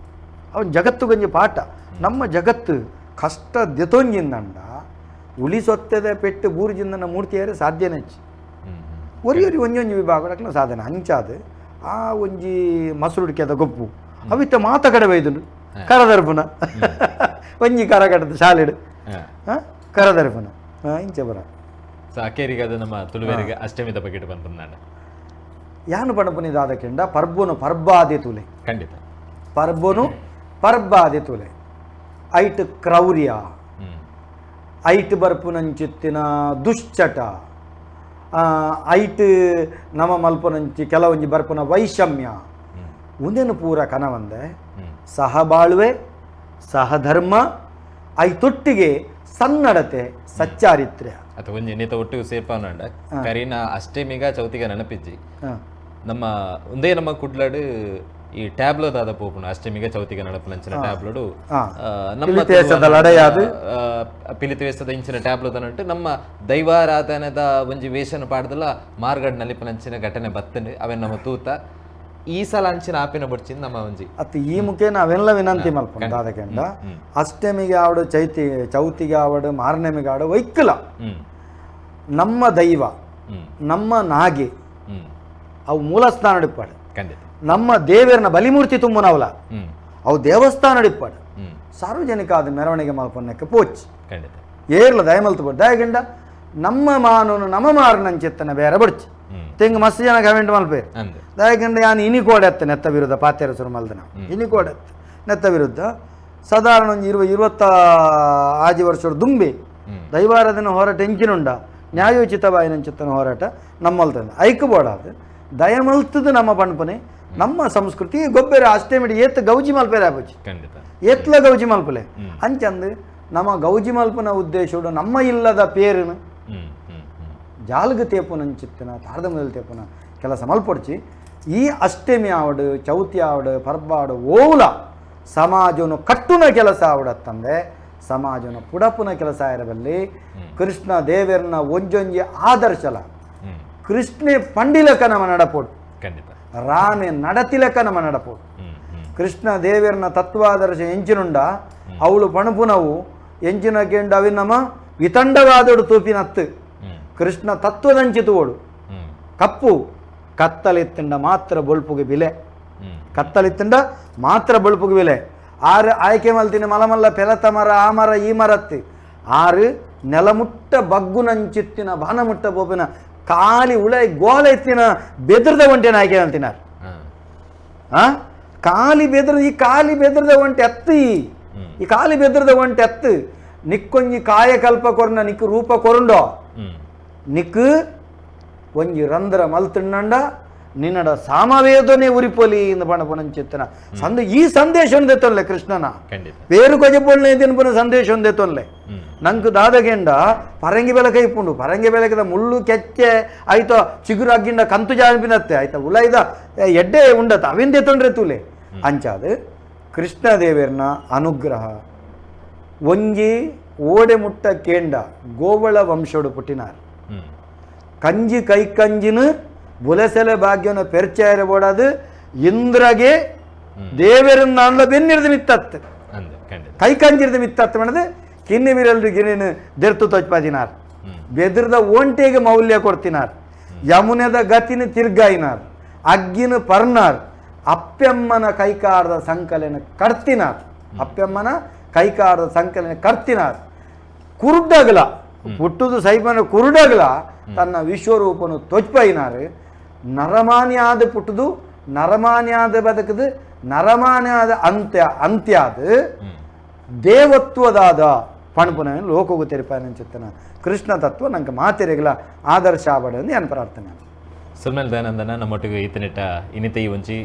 Speaker 2: ಅವು ಜಗತ್ತುಗೊಂಜಿ ಪಾಠ ನಮ್ಮ ಜಗತ್ತು ಕಷ್ಟ ದೆತೊಂಜಿಂದಂಡ ಉಳಿಸೊತ್ತೆದ ಪೆಟ್ಟು ಬೂರ್ಜಿಂದನ ಮೂರ್ತಿಯರೇ ಸಾಧ್ಯನೇ ಒರಿ ಒರಿ ಒಂಜೊಂಜಿ ವಿಭಾಗ ಸಾಧನೆ ಅಂಚಾದ ಆ ಒಂಜಿ ಮಸುರುಡಿಕೆದ ಗೊಪ್ಪು ಅವಿತ್ತ ಮಾತ ಕಡೆ ಬೈದುಂಡು ಕರದರ್ಪುನ ಒಂಜಿ ಕರ ಕಟ್ಟದ ಶಾಲೆಡು ಕರದರ್ಪುನ ಇಂಚ ಬರ
Speaker 1: ಸೊ ಅಕೇರಿಗೆ ಅದು ನಮ್ಮ ತುಳುವೇರಿಗೆ ಅಷ್ಟಮಿದ ಬಗ್ಗೆ ಬಂತು
Speaker 2: ಯಾನು ಪಣಪುನಿದಾದ ಕೆಂಡ ಪರ್ಬುನು ಪರ್ಬಾದೆ ತುಲೆ
Speaker 1: ಖಂಡಿತ
Speaker 2: ಪರ್ಬುನು ಪರ್ಬಾದೆ ತುಲೆ ಐಟ್ ಕ್ರೌರ್ಯ ಐಟ್ ಬರ್ಪುನಂಚಿತ್ತಿನ ದುಶ್ಚಟ ಐಟ್ ನಮ ಮಲ್ಪುನಂಚಿ ಕೆಲವೊಂಜಿ ಬರ್ಪುನ ವೈಷಮ್ಯ ಒಂದೇನು ಪೂರ ಕನವಂದೆ ಸಹಬಾಳ್ವೆ ಸಹಧರ್ಮ ಐತೊಟ್ಟಿಗೆ ಸನ್ನಡತೆ ಸಚ್ಚಾರಿತ್ರ್ಯ
Speaker 1: ಅಥವಾ ಒಂಜಿ ನೀತ ಒಟ್ಟಿಗೆ ಸೇರ್ಪಾವನಂಡ ಕರೀನ ಅಷ್ಟಮಿಗ ಚೌತಿಗ ನೆನಪಿಜ್ಜಿ ನಮ್ಮ ಒಂದೇ ನಮ್ಮ ಕುಡ್ಲಡು ಈ ಟ್ಯಾಬ್ಲೋ ದಾದ ಪೋಪುಣ ಅಷ್ಟಮಿಗ ಚೌತಿಗ ನಡಪುನಂಚಿನ ಟ್ಯಾಬ್ಲೋಡು ನಮ್ಮ ಪಿಲಿತವೇಸದ ಇಂಚಿನ ಟ್ಯಾಬ್ಲೋ ದನಂಟು ನಮ್ಮ ದೈವಾರಾಧನೆದ ಒಂಜಿ ವೇಷನ ಪಾಡ್ದಲ ಮಾರ್ಗಡ್ ನಲಿಪನಂಚಿನ ಘಟನೆ ಬತ್ತಂಡು ಅವೆನ್ ನಮ್ಮ ತೂತ ಈ ಸಲ ಅಂಚಿನ ಆಪಿನ ಬಡ್ಚಿನ ನಮ್ಮ ಒಂಜಿ
Speaker 2: ಅತ್ತ ಈ ಮುಖೇನ ಅವೆಲ್ಲ ವಿನಂತಿ ಮಲ್ಪುಂಡು ದಾದಕೆಂಡ ಅಷ್ಟಮಿಗೆ ಆವಡು ಚೈತಿ ಚೌತಿಗೆ ಆವಡು ಮಾರನೆಮಿಗೆ ಆವಡು ವೈಕ್ಕಲ ನಮ್ಮ ದೈವ ನಮ್ಮ ನಾಗೆ ಅವು ಮೂಲಸ್ಥಾನ ಇಪ್ಪಾಡು ನಮ್ಮ ದೇವರನ ಬಲಿಮೂರ್ತಿ ತುಂಬುನವಲ ಅವು ದೇವಸ್ಥಾನ ಇಪ್ಪಾಡು ಸಾರ್ವಜನಿಕ ಆದ ಮೆರವಣಿಗೆ ಮಲ್ಪೊನ್ನಕ್ಕೆ ಪೋಚ್ ಏರ್ಲ ದಯಮಲ್ತು ಬೋಡು ದಯಗಂಡ ನಮ್ಮ ಮಾನೂನು ನಮ್ಮ ಮಾರನಂಚಿತ್ತನ ಬೇರೆ ಬಡ್ಚಿ ತೆಂಗು ಮಸ್ತ್ ಜನ ಕಮೆಂಟ್ ಮಲ್ಪೇರು ದಯಗಂಡ ಯಾನ್ ಇನಿ ಕೋಡೆತ್ತ ನೆತ್ತ ವಿರುದ್ಧ ಪಾತ್ಯರ ಸುರು ಮಲ್ದನ ಇನಿ ಕೋಡೆತ್ತ ನೆತ್ತ ವಿರುದ್ಧ ಸಾಧಾರಣ ಒಂಜಿ 25 ವರ್ಷ ದುಂಬಿ ದೈವಾರಾಧನೆ ಹೋರಾಟ ಎಂಚಿನುಂಡ ನ್ಯಾಯೋಚಿತವಾಯಿನಂಚಿತ್ತನ ಹೋರಾಟ ನಮ್ಮಲ್ತಂದು ಐಕು ಬೋಡಾದು ದಯಮಲ್ತದ ನಮ್ಮ ಪಣ್ಪನೆ ನಮ್ಮ ಸಂಸ್ಕೃತಿ ಗೊಬ್ಬರ ಅಷ್ಟೇ ಏತ್ ಗೌಜಿ ಮಲ್ಪೇರೆ ಆಪುಜಿ ಏತ್ಲ ಗೌಜಿ ಮಲ್ಪಲೆ ಅಂಚಂದು ನಮ್ಮ ಗೌಜಿ ಮಲ್ಪನ ಉದ್ದೇಶಡು ನಮ್ಮ ಇಲ್ಲದ ಪೇರುನು ಜಾಲ್ಗ ತೇಪುನಂಚಿತ್ತನ ತಾರದ ಮೊದಲು ತೇಪುನ ಕೆಲಸ ಮಲ್ಪೊಡ್ಚಿ ಈ ಅಷ್ಟಮಿ ಆವಡು ಚೌತಿ ಆವಡು ಪರ್ಬಾಡು ಓಲ ಸಮಾಜನು ಕಟ್ಟುನ ಕೆಲಸ ಆವಡತ್ತಂದೆ ಸಮಾಜನ ಪುಡಪುನ ಕೆಲಸ ಆಗಿರಬಲ್ಲಿ ಕೃಷ್ಣ ದೇವರನ್ನ ಒಂಜೊಂಜಿ ಆದರ್ಶಲ ಕೃಷ್ಣೆ ಪಂಡಿಲಕ ನಮ್ಮ ನಡಪೋಡು ರಾಮೆ ನಡತಿಲಕ ನಮ್ಮ ನಡಪೋಡು ಕೃಷ್ಣ ದೇವರನ್ನ ತತ್ವಾದರ್ಶ ಎಂಚಿನುಂಡ ಅವಳು ಪಣಪುನವು ಎಂಚಿನ ಕೆಂಡ ಅವಿ ನಮ್ಮ ವಿತಂಡವಾದಡು ತೂಪಿನತ್ತು ಕೃಷ್ಣ ತತ್ವದಂಚಿತುವೋಡು ಕಪ್ಪು ಕತ್ತಲಿತ್ತಂಡ ಮಾತ್ರ ಬೊಲ್ಪುಗೆ ಬಿಲೆ ಕತ್ತಲಿತ್ತಂಡ ಮಾತ್ರ ಬೊಲ್ಪುಗೆ ಬಿಲೆ ಆರು ಆಯ್ಕೆ ಮಲ್ತಿನ ಮಲಮಲ್ಲ ಪೆಲತ ಮರ ಆ ಮರ ಈ ಮರತ್ತಿ ಆರು ನೆಲಮುಟ್ಟ ಬಗ್ಗುನಂಚಿತ್ತಿನ ಬಾನಮುಟ್ಟ ಬೋಪಿನ ಖಾಲಿ ಉಳೈ ಗೋಲ ಎತ್ತಿನ ಬೆದ್ರದ ಒಂಟೆನ ಆಯ್ಕೆ ಅಂತಿನಾರು ಖಾಲಿ ಬೆದ್ರ ಈ ಖಾಲಿ ಬೆದ್ರದ ಒಂಟೆ ಎತ್ತು ಈ ಖಾಲಿ ಬೆದ್ರದ ಒಂಟೆ ಎತ್ತು ನಿಕ್ಕೊಂಜಿ ಕಾಯಕಲ್ಪ ಕೊರ್ನ ನಿಕ್ಕು ರೂಪ ಕೊರುಂಡೋ ನಿಕ್ಕು ಒಂಜಿ ರಂಧ್ರ ಮಲ್ತಿಣ್ಣಂಡ ನಿನ್ನಡ ಸಾಮವೇದನೆ ಉರಿಪೊಲಿ ಇಂದ ಪಣಪುನಂಚಿತ್ತನ ಸಂದ ಈ ಸಂದೇಶ ಒಂದೇ ತೊಲ್ಲೆ ಕೃಷ್ಣನ ಬೇರು ಕೊಜಪೊಳ್ಳೆ ದಿನಪುನ ಸಂದೇಶ ಒಂದೇ ತೊಲ್ಲೆ ನಂಗೆ ದಾದಗೆಂಡ ಪರಂಗಿ ಬೆಳಕ ಇಪ್ಪುಂಡು ಪರಂಗಿ ಬೆಳಕದ ಮುಳ್ಳು ಕೆಚ್ಚೆ ಆಯ್ತು ಚಿಗುರು ಅಗ್ಗಿಂಡ ಕಂತು ಜಾಪಿನತ್ತೆ ಆಯ್ತಾ ಉಲೈದ ಎಡ್ಡೆ ಉಂಡತ್ತ ಅವಿಂದೆ ತೊಂದ್ರೆ ತೂಲೆ ಅಂಚಾದ ಕೃಷ್ಣದೇವರನ ಅನುಗ್ರಹ ಒಂಜಿ ಓಡೆ ಮುಟ್ಟ ಕೇಂಡ ಗೋವಳ ವಂಶೋಡು ಪುಟ್ಟಿನಾರ್ ಕಂಜಿ ಕೈ ಕಂಜಿನ ಬುಲಸೆಲೆ ಭಾಗ್ಯನ ಪೆರ್ಚಾಯರ ಬೋಡಾದು ಇಂದ್ರಗೆ ದೇವರನ್ನ ಬೆನ್ನಿರ್ದು ಮಿತ್ತತ್ತು ಕೈ ಕಂಜಿರ್ದು ಮಿತ್ತತ್ತು ಮಾಡದು ಕಿನ್ನಿ ಬಿರಲ್ರು ಗಿರಿನ ದೆರ್ತು ತೊಚ್ಪಾದಿನಾರ್ ಬೆದ್ರದ ಓಂಟೆಗೆ ಮೌಲ್ಯ ಕೊಡ್ತಿನಾರ್ ಯಮುನೆದ ಗತಿನ ತಿರ್ಗಾಯಿನಾರ್ ಅಗ್ಗಿನ ಪರ್ನಾರ್ ಅಪ್ಪೆಮ್ಮನ ಕೈಕಾರದ ಸಂಕಲನ ಕರ್ತಿನಾರ್ ಅಪ್ಪೆಮ್ಮನ ಕೈಕಾರದ ಸಂಕಲನ ಕರ್ತಿನಾರ್ ಕುರುಡಗಲ ಹುಟ್ಟುದು ಸೈಪನ ಕುರುಡಗಲ ತನ್ನ ವಿಶ್ವರೂಪನು ತೊಚ್ಪೈನಾರು ನರಮಾನ್ಯಾದ ಪುಟ್ಟುದು ನರಮಾನ್ಯಾದ ಬದುಕದು ನರಮಾನ್ಯಾದ ಅಂತ್ಯ ಅಂತ್ಯಾದ ದೇವತ್ವದಾದ ಪಣಪುನ ಲೋಕಗು ತೆರಿಪಾಯನಂಚಿತ್ತನ ಕೃಷ್ಣ ತತ್ವ ನಂಗೆ ಮಾತೆರೆಗಳ ಆದರ್ಶ ಆಬಡ ಎಂದು ಪ್ರಾರ್ಥನೆ.
Speaker 1: ಸುಲ್ಮೇಲ್ ದಯಾನಂದನ ನಮ್ಮೊಟ್ಟಿಗೆ ಈತನಿಟ್ಟ ಇನ್ನಿತ ಈ ಒಂಜಿ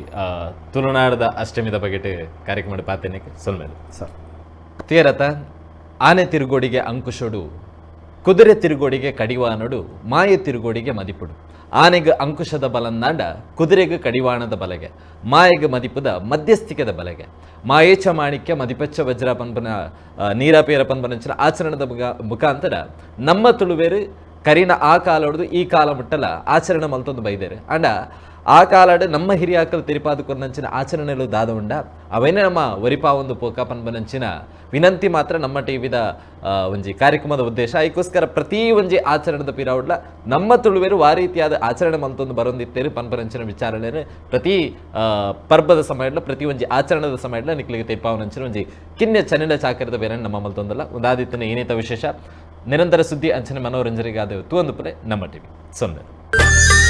Speaker 1: ತುಳುನಾಡದ ಅಷ್ಟಮಿದ ಬಗೆಟ್ ಕಾರ್ಯಕ್ರಮ ಪಾತೇನೆ ಸುಲ್ಮೇಲ್
Speaker 2: ಸರ್.
Speaker 1: ತೇರತ ಆನೆ ತಿರುಗೋಡಿಗೆ ಅಂಕುಶೋಡು, ಕುದುರೆ ತಿರುಗೋಡಿಗೆ ಕಡಿವಾನಡು, ಮಾಯ ತಿರುಗೋಡಿಗೆ ಮದಿಪುಡು. ಆನೆಗೆ ಅಂಕುಶದ ಬಲಂದಾಂಡ ಕುದುರೆಗೆ ಕಡಿವಾಣದ ಬಲಗೆ, ಮಾಯೆಗೆ ಮದಿಪುದ ಮಧ್ಯಸ್ಥಿಕೆದ ಬಲಗೆ, ಮಾಯೇಚ ಮಾಣಿಕ್ಯ ಮದಿಪಚ್ಚ ವಜ್ರ ಪನ್ಪನ ನೀರಾಪೇರ ಪನ್ಪನಂಚಿನ ಆಚರಣದ ಮುಖಾಂತರ ನಮ್ಮ ತುಳುವೇರು ಕರಿನ ಆ ಕಾಲೊಡ್ದು ಈ ಕಾಲ ಮುಟ್ಟಲ ಆಚರಣೆ ಮಲ್ತೊಂದು ಬೈದೇರು. ಅಂಡ ಆ ಕಾಲಾಡು ನಮ್ಮ ಹಿರಿಯಾಕಲು ತಿರುಪಾದುಕೊಂದಂಚಿನ ಆಚರಣೆಲು ದಾದ ಉಂಡ ಅವೇನೇ ನಮ್ಮ ಒರಿಪಾ ಒಂದು ಪೋಕ ಪನ್ಪನಂಚಿನ ವಿನಂತಿ ಮಾತ್ರ ನಮ್ಮ ಟಿವಿದ ಒಂಜಿ ಕಾರ್ಯಕ್ರಮದ ಉದ್ದೇಶ. ಅದಕ್ಕೋಸ್ಕರ ಪ್ರತಿ ಒಂಜಿ ಆಚರಣೆದ ಪಿರಾವುಡ್ಲ ನಮ್ಮ ತುಳುವೇರು ಆ ರೀತಿಯಾದ ಆಚರಣೆ ಮಲ್ತೊಂದು ಬರೊಂದಿತ್ತೇರು ಪನ್ಪನಂಚಿನ ವಿಚಾರಣೆ ಪ್ರತಿ ಪರ್ಬದ ಸಮಯಡ್ಲ ಪ್ರತಿ ಒಂಜಿ ಆಚರಣೆದ ಸಮಯಡ್ಲ ನಿಕ್ಲಿಗೆ ತೆಪ್ಪಾವನಂಚಿನ ಒಂಜಿ ಕಿನ್ಯ ಚನಿಲ ಚಾಕರದ ಬೇರೆ ನಮ್ಮ ಮಲ್ತೊಂದಲ್ಲ ಒಂದಾದಿತ್ತನ ಏನೇತ ವಿಶೇಷ ನಿರಂತರ ಸುದ್ದಿ ಅಂಚನೆ ಮನೋರಂಜನೆಗಾದ ತೂವೊಂದು ಪುಲೆ ನಮ್ಮ ಟಿವಿ 0.